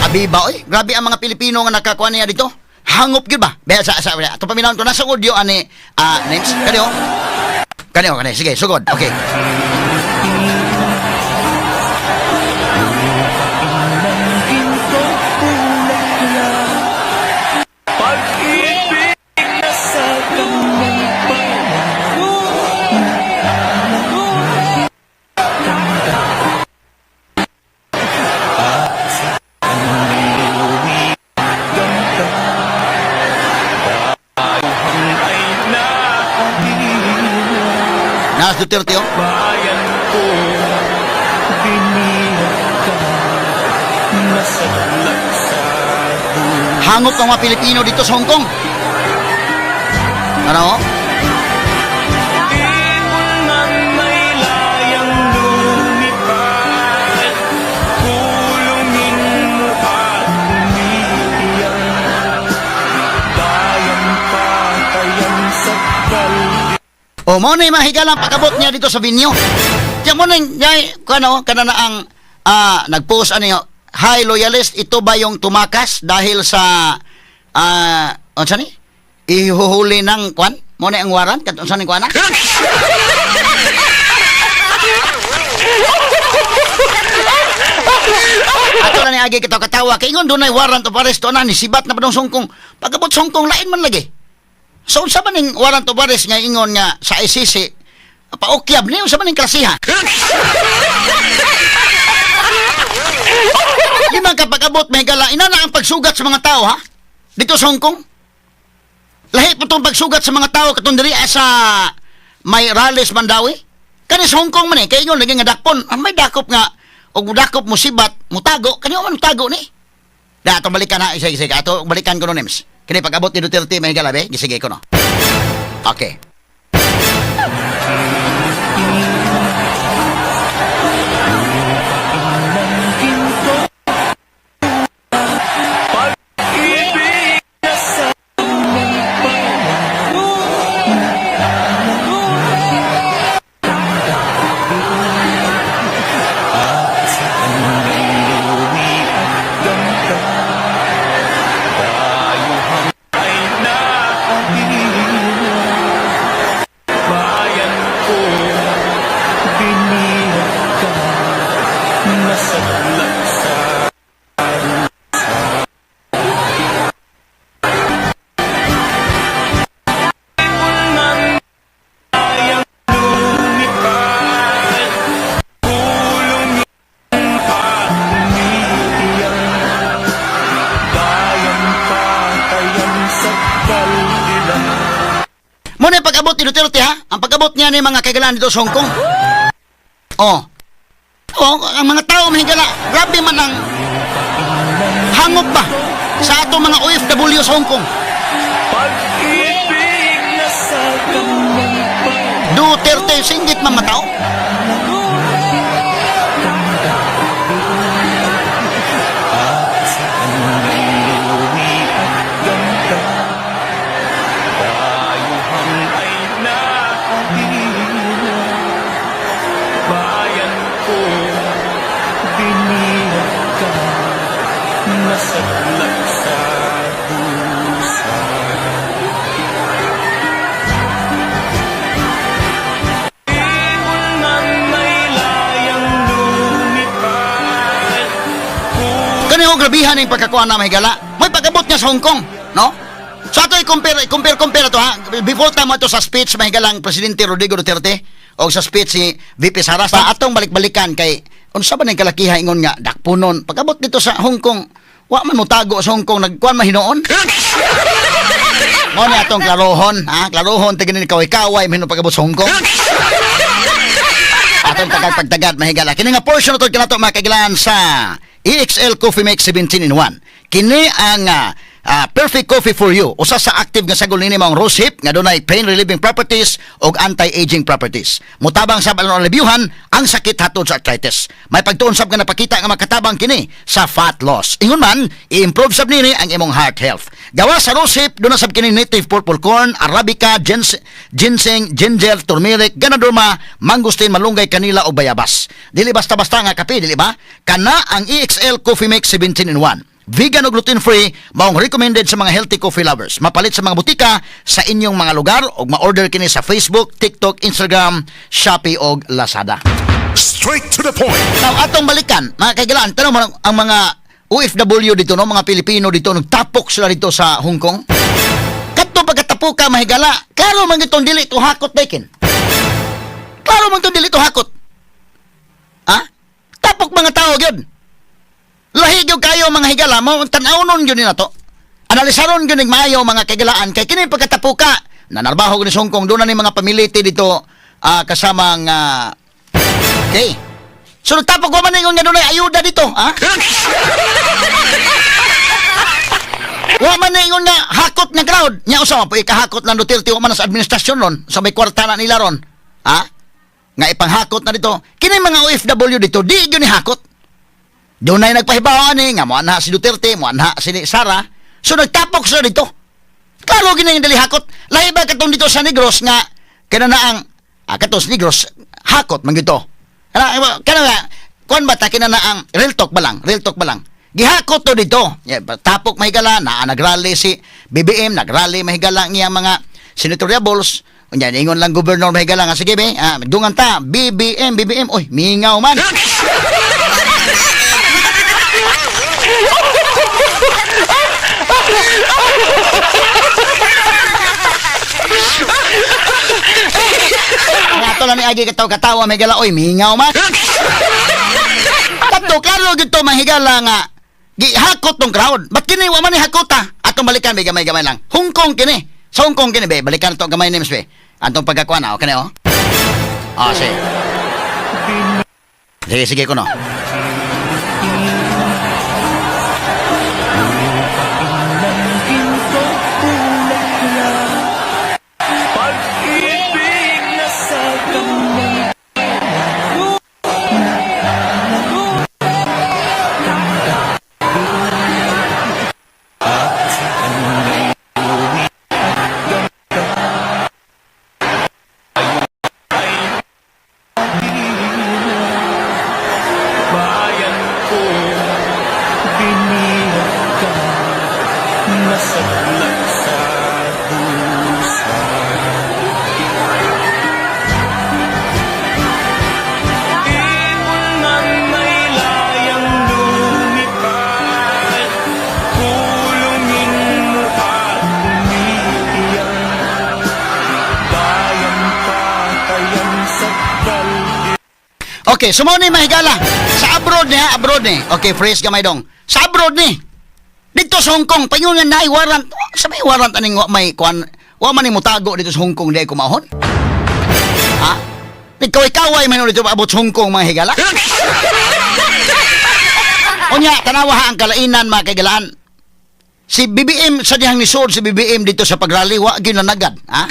abiba oy, grabe ang mga Pilipino nga nakakuha niya dito, hangop gyud ba be sa ato paminawon ko nasa audio ani names kanyo kanyo kanyo. Sige, sugod. Okay. Pag-ibig na sa kanyang panahon. At sa kanyang ganda, Dayuhan ay naaliw. Nas Duterte oh. Bayan ko, biniyag ka, nasadlak sa buhay. Hangop ang mga Pilipino dito sa Hong Kong. Ano? Ibon ng may layang lumipad, kulungin mo at umiiyak. Bayan patayan sa kalye. O mo na yung mga higalang pag-abot niya dito sa venue. Diyan mo na yung, kano, kana na ang nag-post ano yung, "Hi loyalist, ito ba yung tumakas dahil sa unsa ni? Ihuhuli ng kwan? Mo na ang warrant kat unsa ni kwan na?" Ato na ni agi kita katawa kay ingon dunay warrant of arrest na ni sibat na padung Hong Kong. Pag-abot sa Hong Kong lain man lagi. So unsa man ning warrant of arrest nga ingon nga sa ICC paokyab ni, unsa man ning klasiha? Di man kapag abot may gala, ina na ang pagsugat sa mga tao ha. Dito sa Hong Kong. Lahi po itong pagsugat sa mga tao katong diri sa may rallies Mandawi. Kani sa Hong Kong man eh, kay ingon lagi nga dakpon, ang may dakop nga og dakop mo sibat, mutago, kani man mutago ni. Da atong balikan ha, isa isa ato balikan ko no names. Kini pag abot ni Duterte may gala be, gisige ko no. Okay. Pag-ibig na sa kanyang pag-abot ni Duterte ha, ang pag-abot niya ni, mga kaigalaan, dito sa Hong Kong. Oh, ang mga tao, mga higala, grabe man ang hangop ba sa atong mga OFW sa Hong Kong. Pag-ibig na sa kanyang Duterte, singgit man matao. Luwi at ganda. Dayuhan ay naahila. Bayan ko, binihag ka, nasadlak sa dusa. Ibon na may layang lumipad. Kani ho, grabihan yung pagkakuha na, mahigala. May pag-abot niya sa Hong Kong, no? So ato i-compare, compare, compare to ha. Before tama to sa speech, mahigalang Presidente Rodrigo Duterte o sa speech si VP Sara sa atong balik-balikan kay unsa ba ning kalakiha ingon nga dakpunon pag-abot dito sa Hong Kong, wa man mo tago sa Hong Kong, nagkuan man hinuon. Mo ni atong klarohon ha, klarohon tigin ni kaway-kaway mahino pag-abot sa Hong Kong. Atong tagad pagtagad, mahigala. Kini nga portion na to kinato, mga kagilaan, sa EXL Coffee Mix 17 in 1. Kini ang perfect coffee for you. Usa sa active nga sagol nini mao ang rosehip nga dunay pain relieving properties ug anti-aging properties. Mutabang sab ang alibyuhan ang sakit hatod sa arthritis. May pagtuon sab nga napakita nga makatabang kini sa fat loss. Ingon man, i-improve sab nini ang imong heart health. Gawa sa rosehip, duna sab kini native purple corn, arabica, ginseng, ginger, turmeric, ganoderma, mangosteen, malunggay, kanila o bayabas. Dili basta-basta nga kape, dili ba? Kana ang EXL Coffee Mix 17 in 1. Vegan o gluten-free, maong recommended sa mga healthy coffee lovers. Mapalit sa mga butika sa inyong mga lugar o ma-order kini sa Facebook, TikTok, Instagram, Shopee o Lazada. Straight to the point. Now, atong balikan, mga kaigalaan, tanong mo ang mga OFW dito, no, mga Pilipino dito, nagtapok sila dito sa Hong Kong. Kadto pagkatapoka, mahigala, klaro man itong dili to hakot dekin. Klaro man itong dili to hakot. Ha? Tapok mga tao gyud. Lahi gyud kayo, mga higala mo, tan-awnon gyud ni nato. Analisaron gyud ning maayo, mga kaigalaan, kay kini pagkatapoka, nanarbaho gyud ni sa Hong Kong, doon na ni mga pamiliti dito kasamang okay. So nagtapok ko man ingon nga dunay ayuda dito, ha? Wa man ingon nga hakot nga crowd. Nya usa man po ikahakot lang Duterte, wa man na sa administrasyon ron, sa may kwarta na nila ron. Ha? Nga ipanghakot na dito. Kini mga OFW dito di gyud ni hakot. Dunay nagpahibaw ani nga moanha si Duterte, moanha si Sara. So nagtapok sila dito. Klaro gini yung dili hakot. Lahi ba katong dito sa Negros nga kana na ang katos Negros hakot man gito. Kana kana nga kuan ba ta kina na ang real talk ba lang, real talk ba lang. Gihakot to dito. Yeah, tapok mahigala na nagrally si BBM, nagrally mahigala niya mga senatoriables. Unya ingon lang gobernador, mahigala, nga sige be, dungan ta BBM BBM, oy mingaw man. Nga ato lang ni agi kataw katawa, mahigala, oy mingaw man. Kadto klaro gyud to, mahigala, nga gihakot tong crowd. Ba't kini wa man ni hakot ha? Atong balikan be, gamay-gamay lang. Hong Kong kini. Sa Hong Kong kini be, balikan to gamay names be. Antong pagkakuan na, okay na oh. Ah, sige. Sige, sige kuno. Ng ginto bulaklak. Pag-ibig na sa kanyang Bayan ko, binihag ka, nasadlak sa dusa. Ibon na may layang lumipad, kulungin mo at umiiyak. Bayan patayan sakdal. Okay, so mao ni, mahigala. Sa abroad ni ha, abroad ni. Okay, fresh gamay dong. Sa abroad ni. Dito sa Hong Kong, paingon nga naay warrant. Sa may warrant aning wa may kuan. Wa man ni mutago dito sa Hong Kong di kumahon. Ha? Nagkaway-kaway man dito paabot sa Hong Kong, mga higala. Unya, tanawa ha ang kalainan, mga kaigalaan. Si BBM, sa dihang nisod si BBM dito sa pagrally, wa ginanagad. Ha?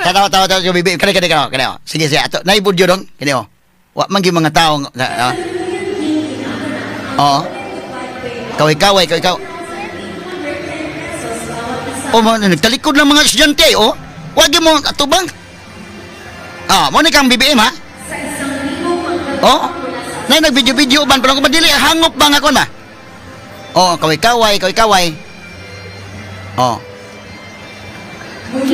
Tanawa, tawa, tawa, si BBM. Kani, kani, kani, kani. Oh. Sige, sige. Ato, naibudyo dong. Kani, oh. Wa man gyud mga tao. Ha? Oo. Kaway-kaway, kaway-kaway. Oh, mga, nagtalikod lang mga estudyante, oh. Wag mo atubang. Ah, mo ni kang BBM, ha? Oh. Nay nag-video-video ban pero kung madili hangop ba nga kon ba? Oh, kaway-kaway, kaway-kaway. Oh.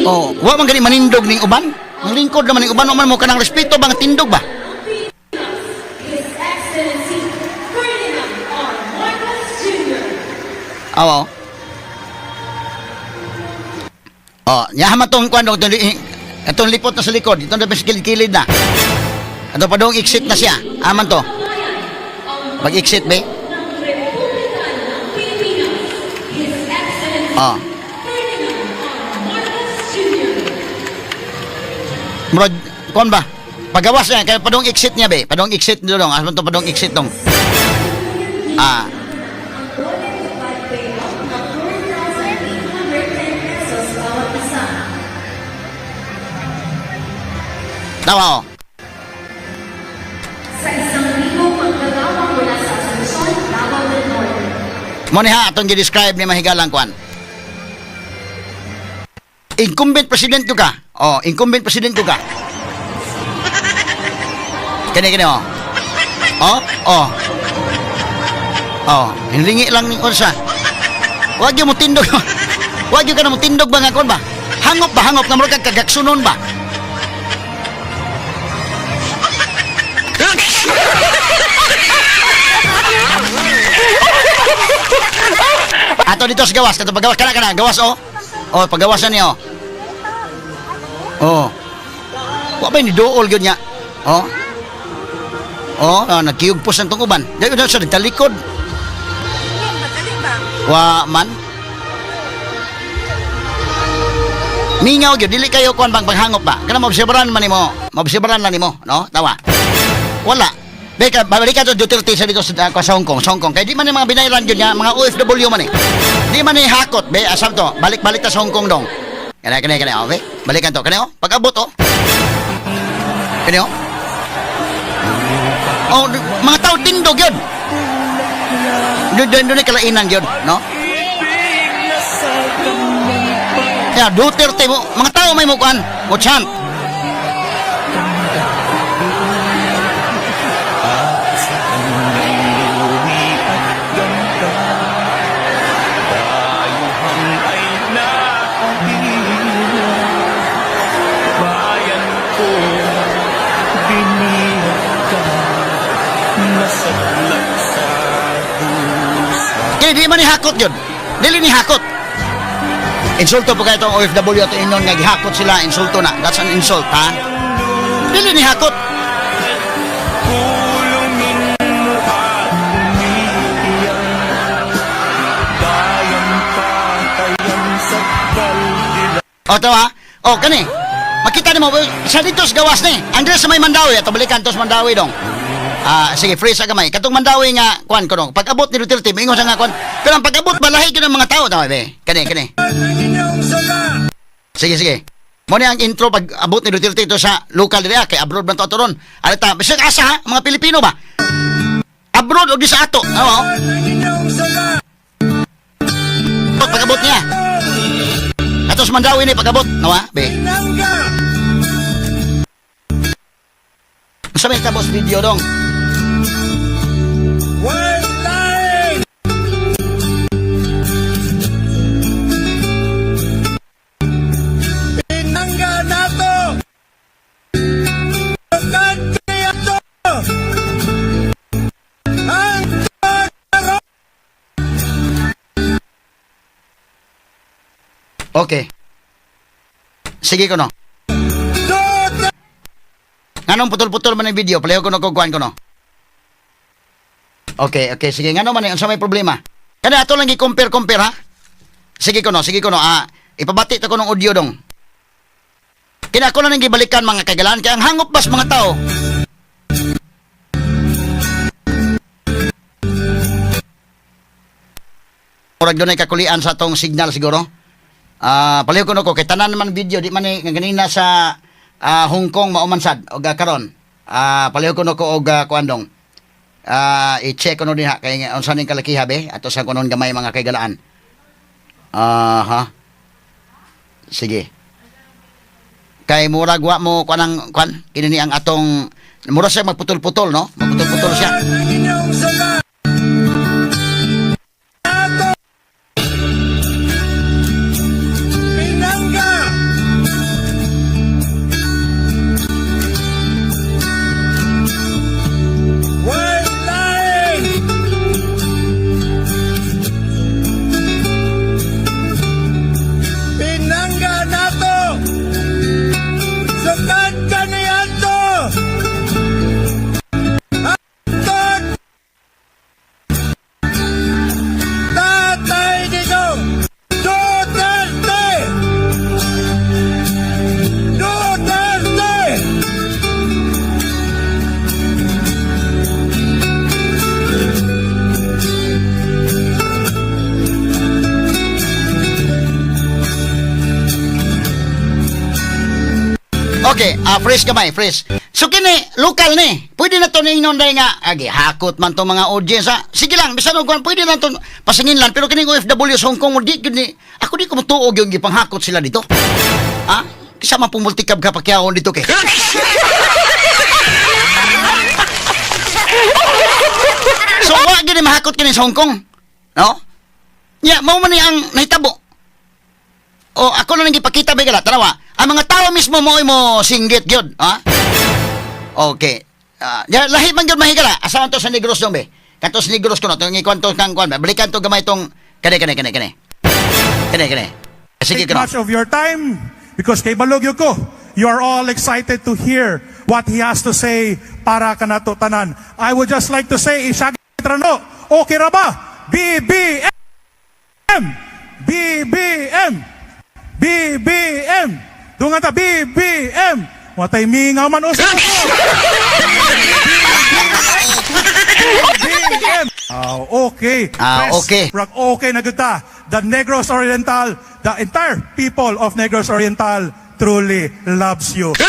Oh, wa man gani manindog ning uban. Ang lingkod naman ning uban, wa man mo kanang respeto bang tindog ba? His Excellency Ferdinand R. Marcos Jr. Aw. Oh, nya man tong kuan dong itong lipot na sa likod, itong dapat sa kilid-kilid na. Ato pa dong exit na siya. Aman to. Pag-exit be. Ng Republika ng Pilipinas, His Excellency Oh. Ferdinand R. Marcos Jr. Murag kuan ba? Pagawas niya kay padong exit niya be. Padong exit dong. Aman to padong exit dong. Ah, Ang 1.5 payout na 4,810 pesos bawat isa. Tawa oh. Sa 1,000 manggagawa mula sa Asuncion, Davao del Norte. Mo ni ha atong gi-describe ni mahigalang kuan. Incumbent president ko ka. Oh, incumbent president ko ka. Kini kini oh. Oh, oh. Oh, hinlingi lang ni unsa. Wag yung mo tindog. Wag yung ka na mo tindog ba nga kuan ba? Hangop ba hangop nga murag kag kagaksunon ba? Ato dito sa gawas, kato pagawas kana kana gawas oh. Oh, pagawasan niya oh. Oh. Wa ba ni duol gyud niya? Oh. Oh, ah, nagkiyugpos ang tong uban. Dili na sa nagtalikod. Wa man. Mingaw gyud dili kayo kuan bang panghangop ba? Kana maobserbaran man nimo. Maobserbaran lang nimo, no? Tawa. Wala. Beka, babalik ka to Duterte sa dito sa Hong Kong, sa Hong Kong. Kay di man yung mga binayran yun nga, mga OFW man eh. Di man ni hakot, be, asam to. Balik-balik ta sa Hong Kong dong. Kani, kani, kani, oh, be. Balikan to. Kani, oh, pag-abot, oh. Kani, oh. Oh, mga tao tindog yun. Doon, doon, doon, kalainan yun, no? Kaya Duterte mo, mga tao may mukuan, mo chant. Sa kanyang luri at ganda, dayuhan ay nakahila. Bayan ko, binihag ka, nasadlak sa dusa. Kaya di man ni hakot yun. Dili ni hakot. Insulto po kayo itong OFW at inon nga gihakot sila, insulto na. That's an insult, ha? Dili ni hakot. Kulungin mo at umiiyak, dayang patayan sa kaldila. O, tawa? O, kani. Makita nimo sa dito sa gawas ni. Andres sa may Mandawi, ato balikan to sa Mandawi dong. Ah, sige, freeze sa gamay. Katong Mandawi nga kuan ko dong. Pag-abot ni Duterte, moingon siya nga kuan. Pero ang pag-abot balahi gyud ang mga tao, tama be. Kani, kani. Sige, sige. Mo ni ang intro pag abot ni Duterte ito sa local diri ah, kay abroad man to ato ron. Alita, bisag asa ha, mga Pilipino ba? Abroad og di sa ato. Oo. Pag-abot niya. Ato sa Mandawi ni pag-abot, nawa, be. Sa may tapos video dong. White line! Pinangga nato! Country ato! Ang karo! Okay. Sige ko no. Nganong putol-putol man ang video, palayo ko no kukuhan ko no. Okay, sige. Ngano man unsa may problema? Kada ato lang gi-compare compare ha. Sige ko no, sige ko no. Ah, Ipabati ta ko ng audio dong. Kina ko na nang gibalikan mga kagalaan kay ang hangop bas mga tao. Murag dunay kakulian sa atong signal siguro. Palihog ko no ko kay tanan naman video di man ni nga ganina sa Hong Kong maumansad og karon. Palihog ko no ko og kuan dong. I-check ko no dinha kay unsa ning kalakiha be ato sa kunon gamay mga kaigalaan. Aha. Sige. Kay murag wa mo kuan ang kuan kini ni ang atong mura siya magputol-putol no? Magputol-putol siya. Ang inyong sala! Ato! Pinangga! Way laing! Pinangga nato! Sukad kaniadto! Hantod! Tatay Digong! Duterte! Duterte! Okay, fresh gamay, fresh. So kini local ni. Pwede na to ningnon dai nga agi hakot man to mga audience ha. Sige lang, bisan og kuan pwede na to pasingin lang pero kining OFW sa Hong Kong mo di gyud ni ako di ko motuog yung gipanghakot sila dito. Ha? Kisa man pong multikab ka pakyawon dito kay. So wa gyud ni mahakot kini sa Hong Kong. No? Ya, mao man ni ang nahitabo. O ako na lang gipakita ba gala tanawa. Ang mga tao mismo mo mo singgit gyud, ha? Okay. Ya, lahi man gyud mahigala. Asa man to sa Negros dong be? Kato sa Negros ko na tong ikwanto kang kwan. Balikan to gamay tong kani kani kani kani. Kani kani. Sige Take kano. much of your time because kay Balogyo ko, you are all excited to hear what he has to say para kanato tanan. I would just like to say, isagit rano, okay ra ba? BBM! BBM! BBM! Dungan ta, BBM! Watay mingaw man usap ko! BBM! Ah, okay. Ah, Press, okay. Rag okay na gud ta. The Negros Oriental, the entire people of Negros Oriental truly loves you. The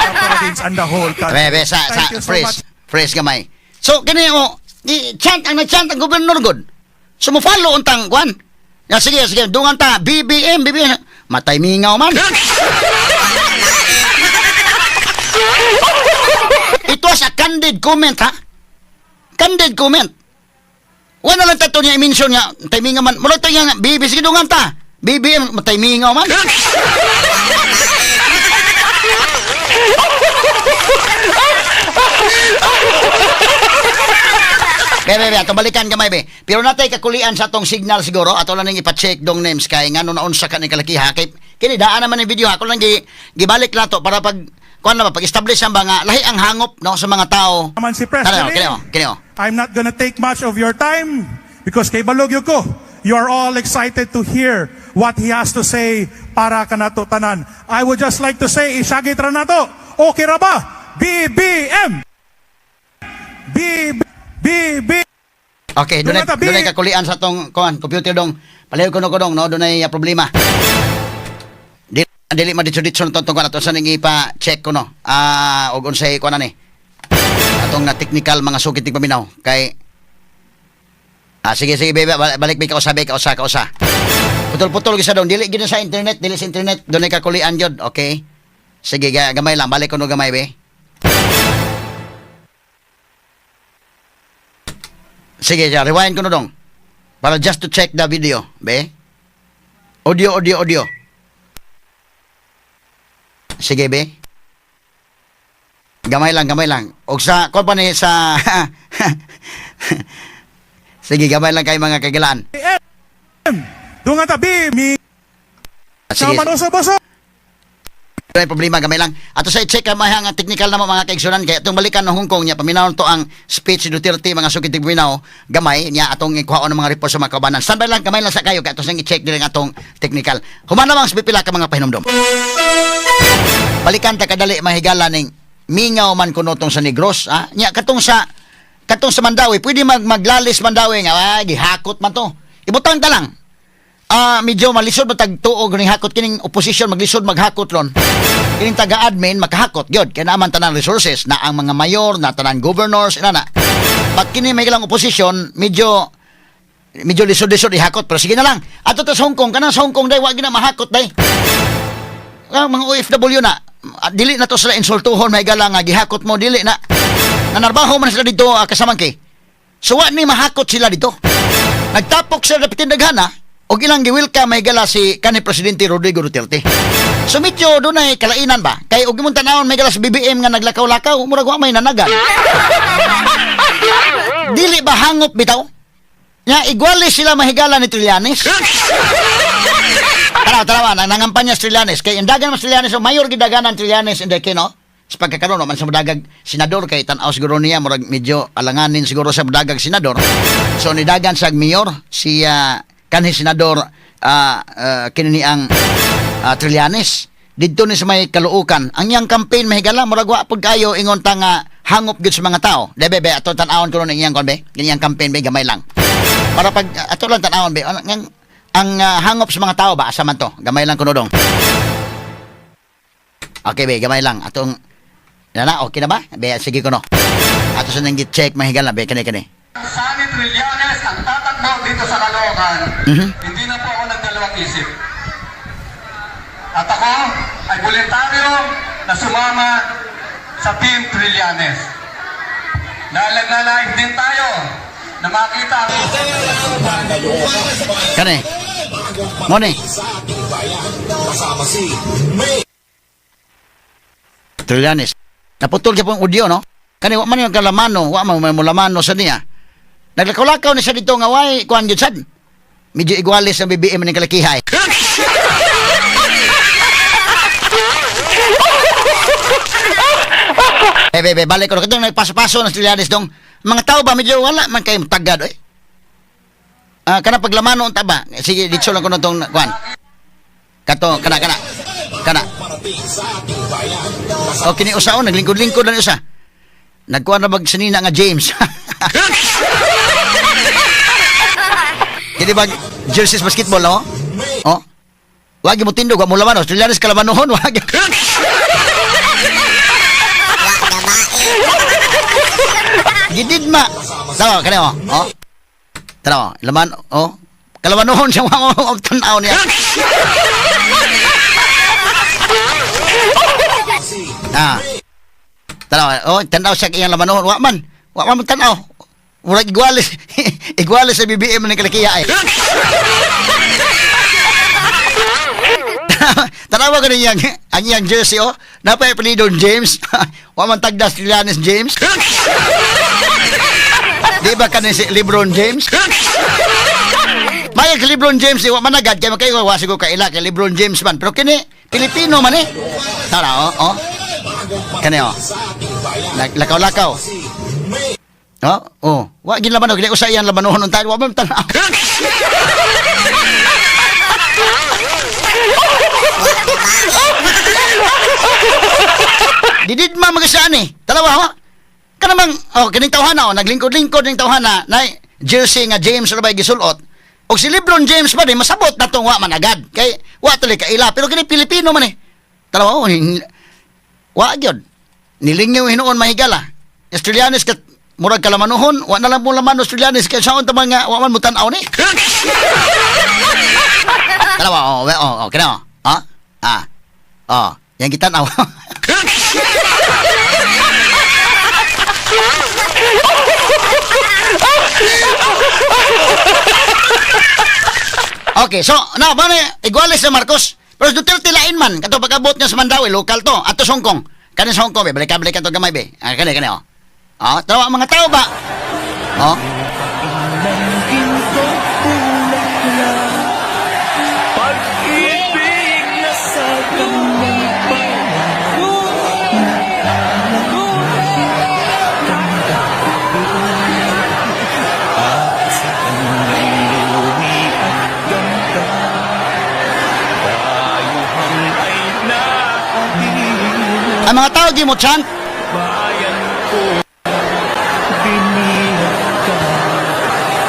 province and the whole country. Be, be, sa Thank you so fresh. much. Fresh gamay. So kani o i chant ang nag-chant ang gobernador gud. So mo follow untang kwan. Ya sige sige dungan ta BBM BBM matay mingaw man. It was a candid comment ha. Candid comment. Wala lang tato niya i-mention nga timingaw man. Mula to nga BB sige dungan ta. BBM matay mingaw man. Be, be, be, ato balikan gamay, be. Pero natay kakulian sa atong signal siguro, ato lang ning ipa-check dong names kay ngano naunsa ka ni kalakiha kay kini daan naman ni video ako lang gi, gibalik na to para pag kuan na ba pag-establish ang ba nga lahi ang hangop no sa mga tao. Naman si Press. Tara, kini oh, kini oh. I'm not gonna take much of your time because kay Balogyo ko, you are all excited to hear what he has to say para kanato tanan. I would just like to say, isagit ra nato. Okay ra ba? BBM! B B B Okay, dunay Dunay ta, be. dunay kakulian sa atong kuan computer dong. Palihog kuno ko dong no dunay problema. Dili dili maditso-ditso na tong kuan ato sa ning ipa-check ko no. Og unsay kuan ani. Atong na technical mga sukit tig paminaw kay sige sige bebe balik balik kausa be kausa kausa. Putol-putol gyud sa dong dili gyud na sa internet, dili sa internet dunay kakulian gyud, okay? Sige gamay lang balik kuno gamay be. Sige, siya, rewind ko na dong. Para just to check the video, be. Audio, audio, audio. Sige, be. Gamay lang, gamay lang. Og sa, kuwan pa ni sa... Sige, gamay lang kayo mga kagilaan. M. Dungan ta B mi Sige, man uso boso. May problema, gamay lang. Ato sa i-check ang mga technical na mo, mga kaigsunan, kay atong balikan ng Hong Kong niya paminaw to ang speech ni Duterte, mga sukit paminaw gamay niya atong ikuhaon ng mga report sa mga kaubanan. Standby lang, gamay lang sa kayo kay ato sang i-check diri ang atong technical. Human lamang sa pipila ka mga pahinumdom. Balikan ta kadali, mahigala, ning mingaw man kuno tong sa Negros, ha? Nya katong sa Mandawi, pwede maglalis Mandawi nga ah, gihakot man to. Ibutang ta lang. Ah, medyo malisod ba tag tuog ning hakot kining opposition, maglisod maghakot ron. Kining taga-admin makahakot gyud kay naa man tanan resources na ang mga mayor, na tanan governors ina na. Pag kini may ilang opposition, medyo medyo lisod-lisod ihakot, pero sige na lang. Ato to sa Hong Kong, kanang sa Hong Kong day wa gina mahakot day. Ang mga OFW na ah, dili na to sila insultuhon, may gala nga gihakot mo, dili na. Nanarbaho man sila dito kasamangki. So wa ni mahakot sila dito. Nagtapok sila dapitin daghana og ilang gi-welcome, may gala, si kanhi presidente Rodrigo Duterte. So medyo dunay kalainan ba? Kay og imong tanawon, may gala, si BBM nga naglakaw-lakaw, murag wa may nanagan. Dili ba hangop bitaw? Nya igwali sila, mahigala, ni Trillanes. Tara, tara, nang nangampanya si Trillanes. Kay indagan man si Trillanes, o mayor gidaganan Trillanes in the kino. Sa pagkakaroon, no, man sa madagag senador, kay tan-aw siguro niya, murag medyo alanganin siguro sa madagag senador. So nidagan sa mayor, si kanhi senador kini ang Trillanes. Didto ni sa may Caloocan. Ang iyang campaign, mahigala, murag wa pud kayo ingon ta nga hangop gyud sa mga tao. Debe be ato tan-awon ko ning iyang kon be. Iyang campaign be, gamay lang. Para pag ato lang tan-awon be ang hangop sa mga tao ba, asa man to? Gamay lang kuno dong. Okay be, gamay lang atong na na, okay na ba? Be, sige kuno. Ato sa nang check, mahigala be, kani kani. Sonny Trillanes ang tatakbo dito sa Caloocan, hindi na po ako nagdalawang isip. At ako ay voluntaryo na sumama sa Team Trillanes. Dahil nagnanaig din tayo na makita ang Kani. Mo ni. Trillanes. Naputol siya pong audio, no? Kani, wa man yung kalamano, wa man may mulamano sa niya. Naglakaw-lakaw ni siya dito nga way kuan gyud sad. Medyo igwalis ang BBM ning kalakihay. Eh, be, be, balik ko. Katong nagpaso-paso na si Trillanes dong. Mga tao ba, medyo wala man kayo tagad, eh. Ah, kana paglamano unta ba? Sige, ditso lang ko na tong kuan. Kato, kana kana. Kana. O kini usa o naglingkod-lingkod na ni usa. Nagkuan na bag sinina nga James. Kini bag jerseys basketball, no? Oh. Wagi mo tindog, wa mo lamano. Trillanes kalamanohon, wagi. Gididma. Tama, kani oh. Oh. Tara, laman, oh. Kalamanohon siya mga tanaw niya. Ah. Tanaw, oh, tanaw siya iyang lamanohon. Wa man. Wa man tanaw. Murag igwalis. Igwalis sa BBM ng kalakiya eh. Tanawa ko niyang ang iyang jersey oh. Napay apelyido James. Wa man tagdas Trillanes James. Di ba kanin si LeBron James? Maya kay LeBron James, eh, wa man agad kay makayo wa siguro kaila kay LeBron James man. Pero kini Pilipino man eh. Tara oh, oh. Kani oh. Lakaw-lakaw. Oh, oh. Wa gid laman og usa iyang labanon unta wa man tan-aw. Dididma magasaan eh. Talawa ho. Kanamang oh kining tawhana oh, naglingkod-lingkod ning tawhana na jersey nga James ra bay gisulot. Og si LeBron James ba di masabot na tong wa man agad. Kay wa tuloy kaila pero kini Pilipino man eh. Talawa oh, wa gyud. Nilingyaw hinuon, mahigala. Australianes kat murag kalamanuhon, wa na lang mo laman Australianes kay saon ta mga wa man mo tan-aw ni. Talawa oh, oh, oh, kini oh. Ah? Ah. Oh, yang kita tanaw. Okay, so na ba na iguales sa Marcos. Pero Duterte lain man kato pag-abot niya sa Mandaue, lokal to. Ato sa Hong Kong. Kani sa Hong Kong be, balikan balikan to gamay be. Ah, kani kani oh. Oh, tawa mga tao ba? Oh. Pag-ibig na sa kanyang Ang mga tao gi mo chant. Bayan ko, binihag ka,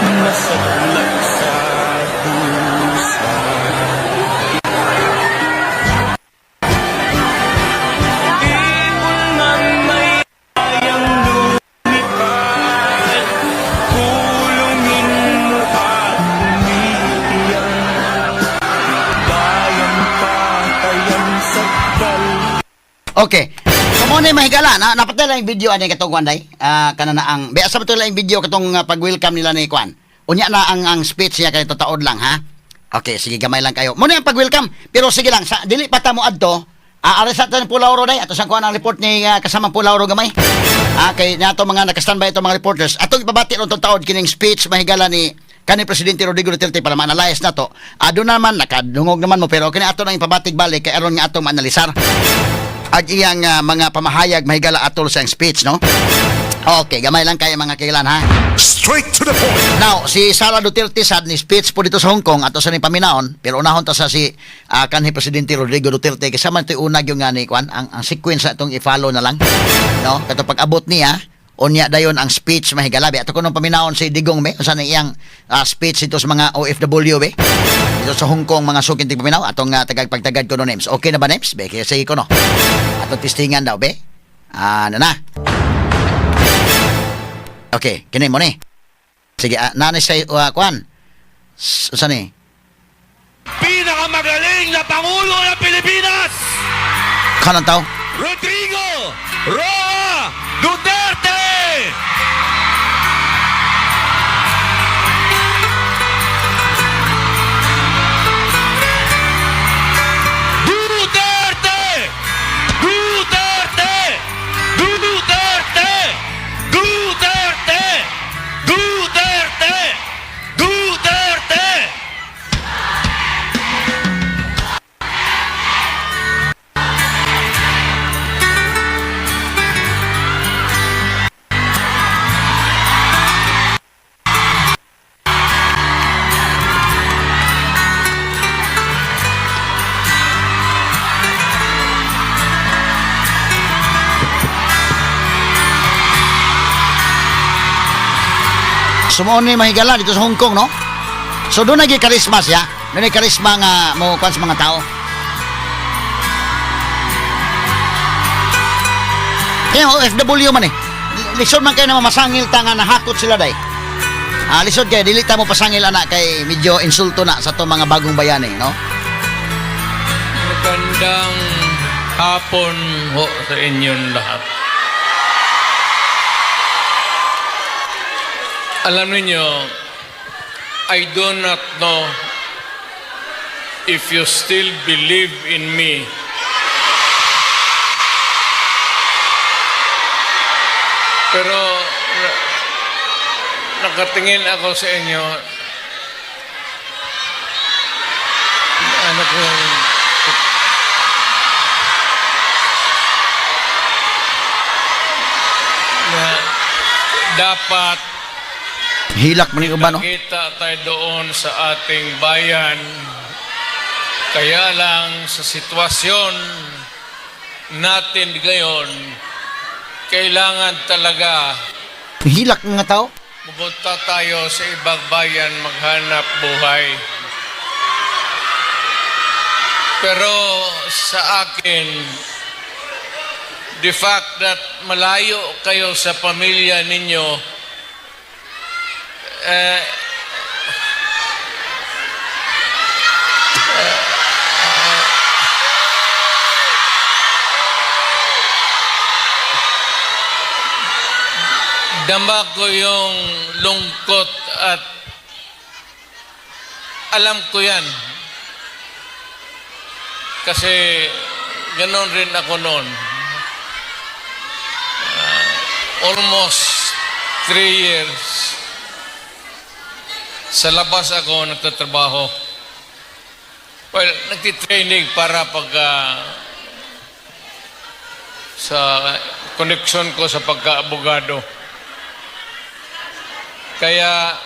nasablay sa dusa. Ibon na may kayang lumipad, kulungin mo at umiiyak. Bayan patayan sakdal. Okay. So mo ni mahigala na napatay lang yung video ani katong kwan day. Ah, kana na ang be asa ba to lang yung video katong pag-welcome nila ni kwan. Unya na ang speech niya kay tataod lang, ha. Okay, sige, gamay lang kayo. Mo ni ang pag-welcome, pero sige lang sa dili pa ta mo adto. Ari sa tan Pulauro day ato sang kuan ang report ni kasamang Pulauro gamay. Kay nato mga naka-standby ito mga reporters. Atong ipabati ron tong taod kining speech mahigala ni kani Presidente Rodrigo Duterte para ma-analyze na to. Ado naman nakadungog naman mo, pero kini ato nang ipabatig balik kay aron nga ato maanalisar ag iyang mga pamahayag mahigala atol sa iyang speech, no? Okay, gamay lang kayo mga kailan, ha. Straight to the point. Now, si Sara Duterte sad ni speech po dito sa Hong Kong ato sa ni paminaon, pero unahon ta sa si kanhi Presidente Rodrigo Duterte kasi man ito'y unag yung nga ni kwan, ang sequence na itong i-follow na lang, no? Kato pag-abot niya, unya dayon ang speech mahigala. Be, ato kunong paminaon si Digong be, unsa na iyang speech dito sa mga OFW be. Dito sa Hong Kong mga sukin tigpaminaw atong tagag pagtagad ko no names. Okay na ba names? Be, kaya sige ko no. Atong testingan daw be. Ah, na na. Okay, kini mo ni. Sige, nanay sa kwan. Usa ni? Pinakamagaling na Pangulo ng Pilipinas! Kanan tao. Rodrigo Roa Duterte! Duterte! Duterte! Duterte! Duterte! Duterte! Duterte! Sumuon ni mahigala dito sa Hong Kong, no? So doon naging karisma siya. Doon ay karisma nga mo kwan sa mga tao. Kaya OFW man eh. Lisod man kayo na mamasangil ta nga nahakot sila day. Lisod kay dili ta mo pasangil ana kay medyo insulto na sa to mga bagong bayani, no? Magandang hapon ho sa inyong lahat. Alam niyo, I do not know if you still believe in me. Pero nakatingin ako sa inyo. Ano ko, na dapat Hilak man yung uban, no? kita tayo doon sa ating bayan. Kaya lang sa sitwasyon natin ngayon, kailangan talaga Hilak mga tao. pupunta tayo sa ibang bayan maghanap buhay. Pero sa akin, the fact that malayo kayo sa pamilya ninyo, eh, eh, dama ko yung lungkot at alam ko yan. Kasi ganon rin ako noon. Almost 3 years sa labas ako nagtatrabaho. Well, nagtitraining para pag sa connection ko sa pagka-abogado. Kaya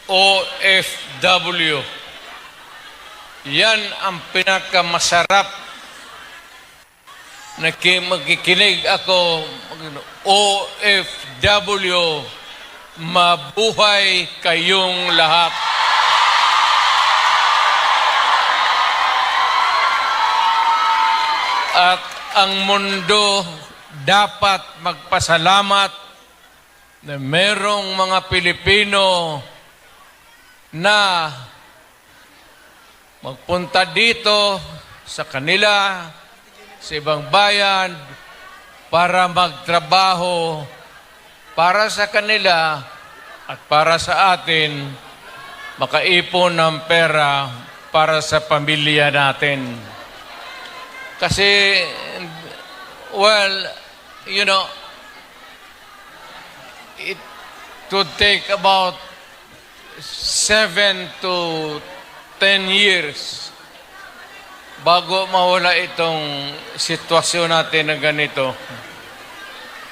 OFW, yan ang pinakamasarap Magkikinig ako, OFW, mabuhay kayong lahat. At ang mundo dapat magpasalamat na merong mga Pilipino na magpunta dito sa kanila, sa ibang bayan, para magtrabaho para sa kanila at para sa atin, makaipon ng pera para sa pamilya natin. Kasi, well, it would take about 7 to 10 years bago mawala itong sitwasyon natin na ganito.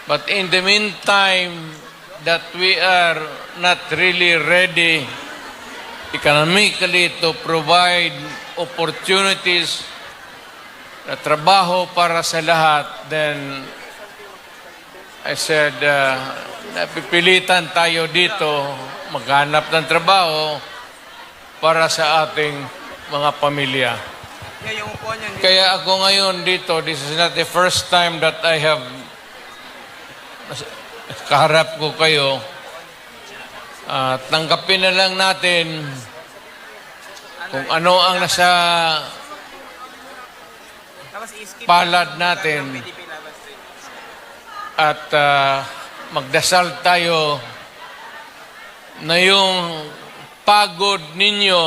But in the meantime, that we are not really ready economically to provide opportunities na trabaho para sa lahat, then I said, napipilitan tayo dito maghanap ng trabaho para sa ating mga pamilya. Kaya ako ngayon dito, this is not the first time that I have kaharap ko kayo. Tanggapin na lang natin kung ano ang nasa palad natin at magdasal tayo na yung pagod ninyo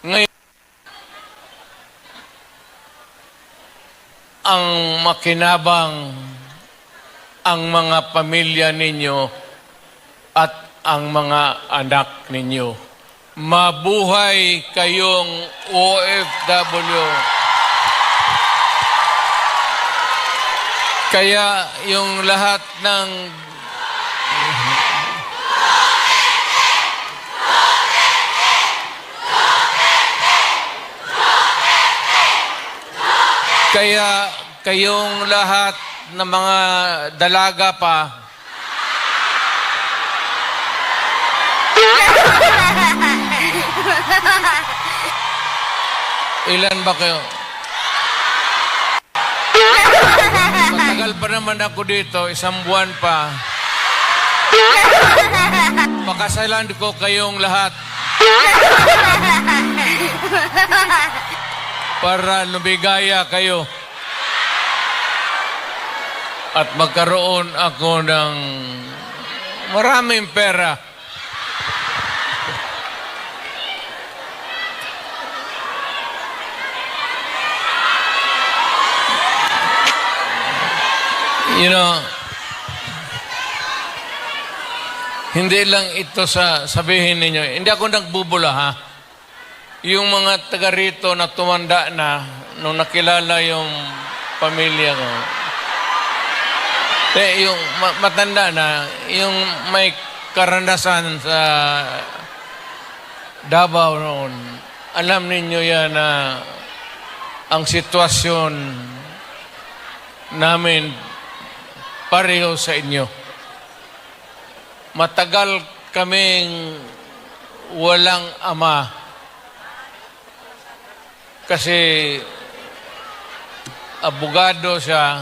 ngayon ang makinabang ang mga pamilya ninyo at ang mga anak ninyo. Mabuhay kayong OFW. Kaya yung lahat ng Kaya kayong lahat ng mga dalaga pa, ilan ba kayo? Matagal pa naman ako dito, isang buwan pa. Pakasalan ko kayong lahat para lumigaya kayo at magkaroon ako ng maraming pera. Hindi lang ito sa sabihin ninyo. Hindi ako nagbubula, ha. Yung mga taga rito na tumanda na nung nakilala yung pamilya ko. Eh, yung matanda na, yung may karanasan sa Davao noon, alam ninyo yan na ang sitwasyon namin pareho sa inyo. Matagal kaming walang ama kasi abogado siya.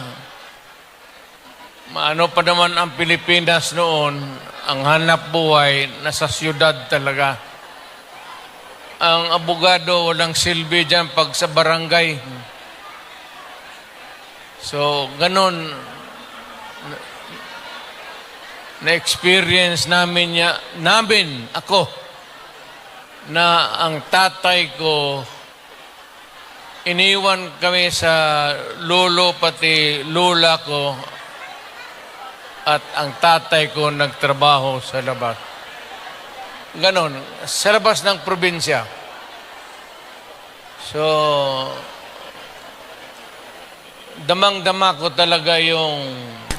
Maano pa naman ang Pilipinas noon, ang hanap buhay nasa siyudad talaga. Ang abogado, walang silbi dyan pag sa barangay. So, ganun, na-experience namin niya, namin, ako, na ang tatay ko, iniwan kami sa lolo pati lola ko at ang tatay ko nagtrabaho sa labas. Ganon, sa labas ng probinsya. So, damang-dama ko talaga yung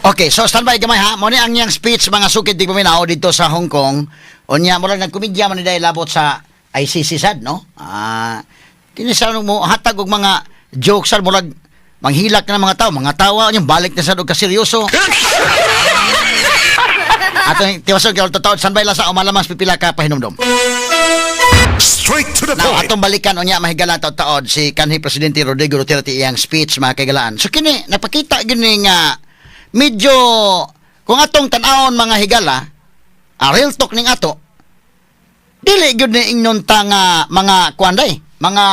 Okay, so standby gamay ha. Mo ni ang iyang speech, mga sukid di paminaw, dito sa Hong Kong. Unya mo lang nagkomedya man ni dahil labot sa ICC sad, no? Ah, kini sa mo hatag og mga jokes sad, murag Manghilak na mga tao, mga tawa yung balik na sa og kaseryoso. Atong tiwason kay totoo sanbay lang sa umalamang pipila ka pahinumdom. Straight to the Now, point. atong balikan unya mahigala taod si kanhi Presidente Rodrigo Duterte iyang speech mga kaigalaan. So kini napakita gyud ni nga medyo kung atong tan-awon mga higala, real talk ning ato. Dili gyud ni ingnon ta nga mga kuan day, mga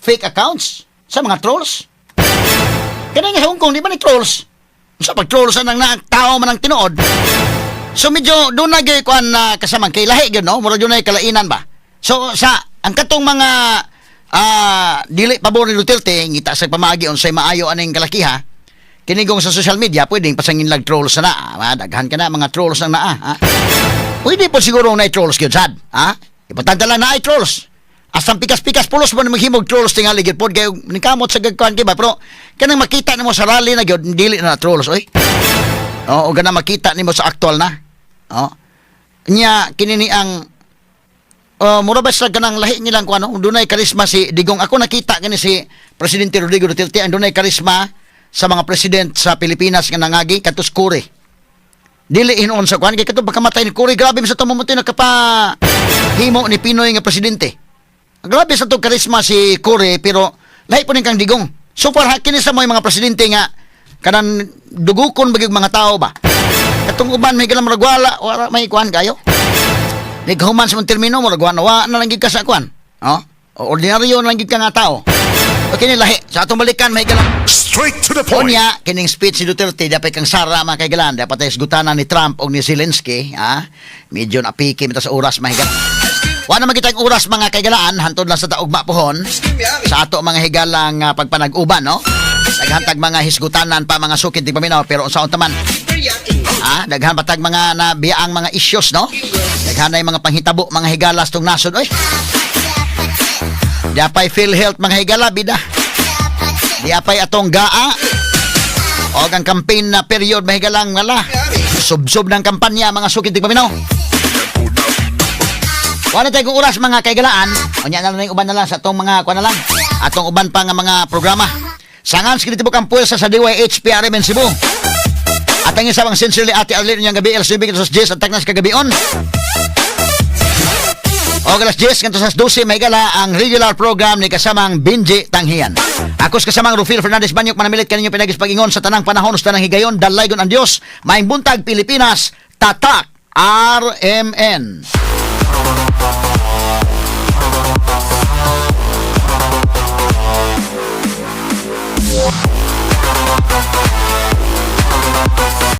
fake accounts sa mga trolls. Kani nga sa Hong Kong di ba ni trolls? Sa pag trolls ang na tao man ang tinuod. So medyo doon na gyud kuan na kasamang kay lahi gyud no, murag dunay kalainan ba. So sa ang katong mga dili pabor ni Duterte ngita sa pamaagi unsay maayo aning kalakiha. Kinigong sa social media pwedeng pasangin lag trolls na. Daghan ka na mga trolls nang naa. Ha? Pwede po siguro na trolls gyud sad. Ha? Importante lang na ay trolls. Asang pikas-pikas pulos mo na maghimog trolls tingali gyud pod kay nikamot sa gagkuan kay ba pero kanang makita nimo sa rally na gyud dili na trolls oy. Oo, gana makita nimo sa aktual na. Oh. Nya kini ni ang mura ba sa ganang lahi nilang kuno, dunay karisma si Digong. Ako nakita kani si Presidente Rodrigo Duterte ang dunay karisma sa mga president sa Pilipinas nga nangagi katus Cory. Dili hinuon sa kuan kay katong pagkamatay ni Cory, grabe sa tumumuti nakapa himo ni Pinoy nga presidente. Grabe sa tong karisma si Cory pero lahi po ning kang Digong. So far ha kini sa mga presidente nga kanan dugukon ba gyud mga tao ba. Katong uban may galam ragwala, wala may kuan kayo. Naghuman sa mong termino mo ragwa wa na lang gyud ka sa kuan. Oh, ordinaryo na lang gyud ka nga tao. Okay ni lahi sa atong balikan may galam. Straight to the point. Unya, kining speech ni Duterte, dapat kang Sara mga kaigalan, dapat ay sgutanan ni Trump o ni Zelensky, ha? Medyo napiki mita sa oras, mga higala. Wala naman kitang oras mga kaigalaan, hantod lang sa taugma pohon, sa ato mga higalang pagpanag-uban, no? Daghantag mga hisgutanan pa mga sukid di paminaw, pero unsaon taman, ha? Daghan patag mga nabiyaang mga issues, no? Daghan na yung mga panghitabo, mga higalas tong nasod, oy. Dapay PhilHealth mga higala, bida. Diapay atong GAA. O ang campaign na period mahigalang wala. Subsob ng kampanya mga sukid tigpaminaw. Wala tayong oras mga kaigalaan. Unya na lang yung uban na lang sa atong mga kuan na lang. Atong uban pa nga mga programa. Sangan sa kinitibok ang puwersa sa DYHPRM in Cebu. At ang isang sincerely Ate Arlene niyang gabi, alas 9 sa 10 at tagnas kagabion. O alas 10 ngadto sa 12 may gala ang regular program ni kasamang Benji Tanghian. Ako sa kasamang Rufil Fernandez Banyok manamilit kaninyo pinagis pag-ingon sa tanang panahon sa tanang higayon dalaygon ang Dios maayong buntag Pilipinas, tatak RMN.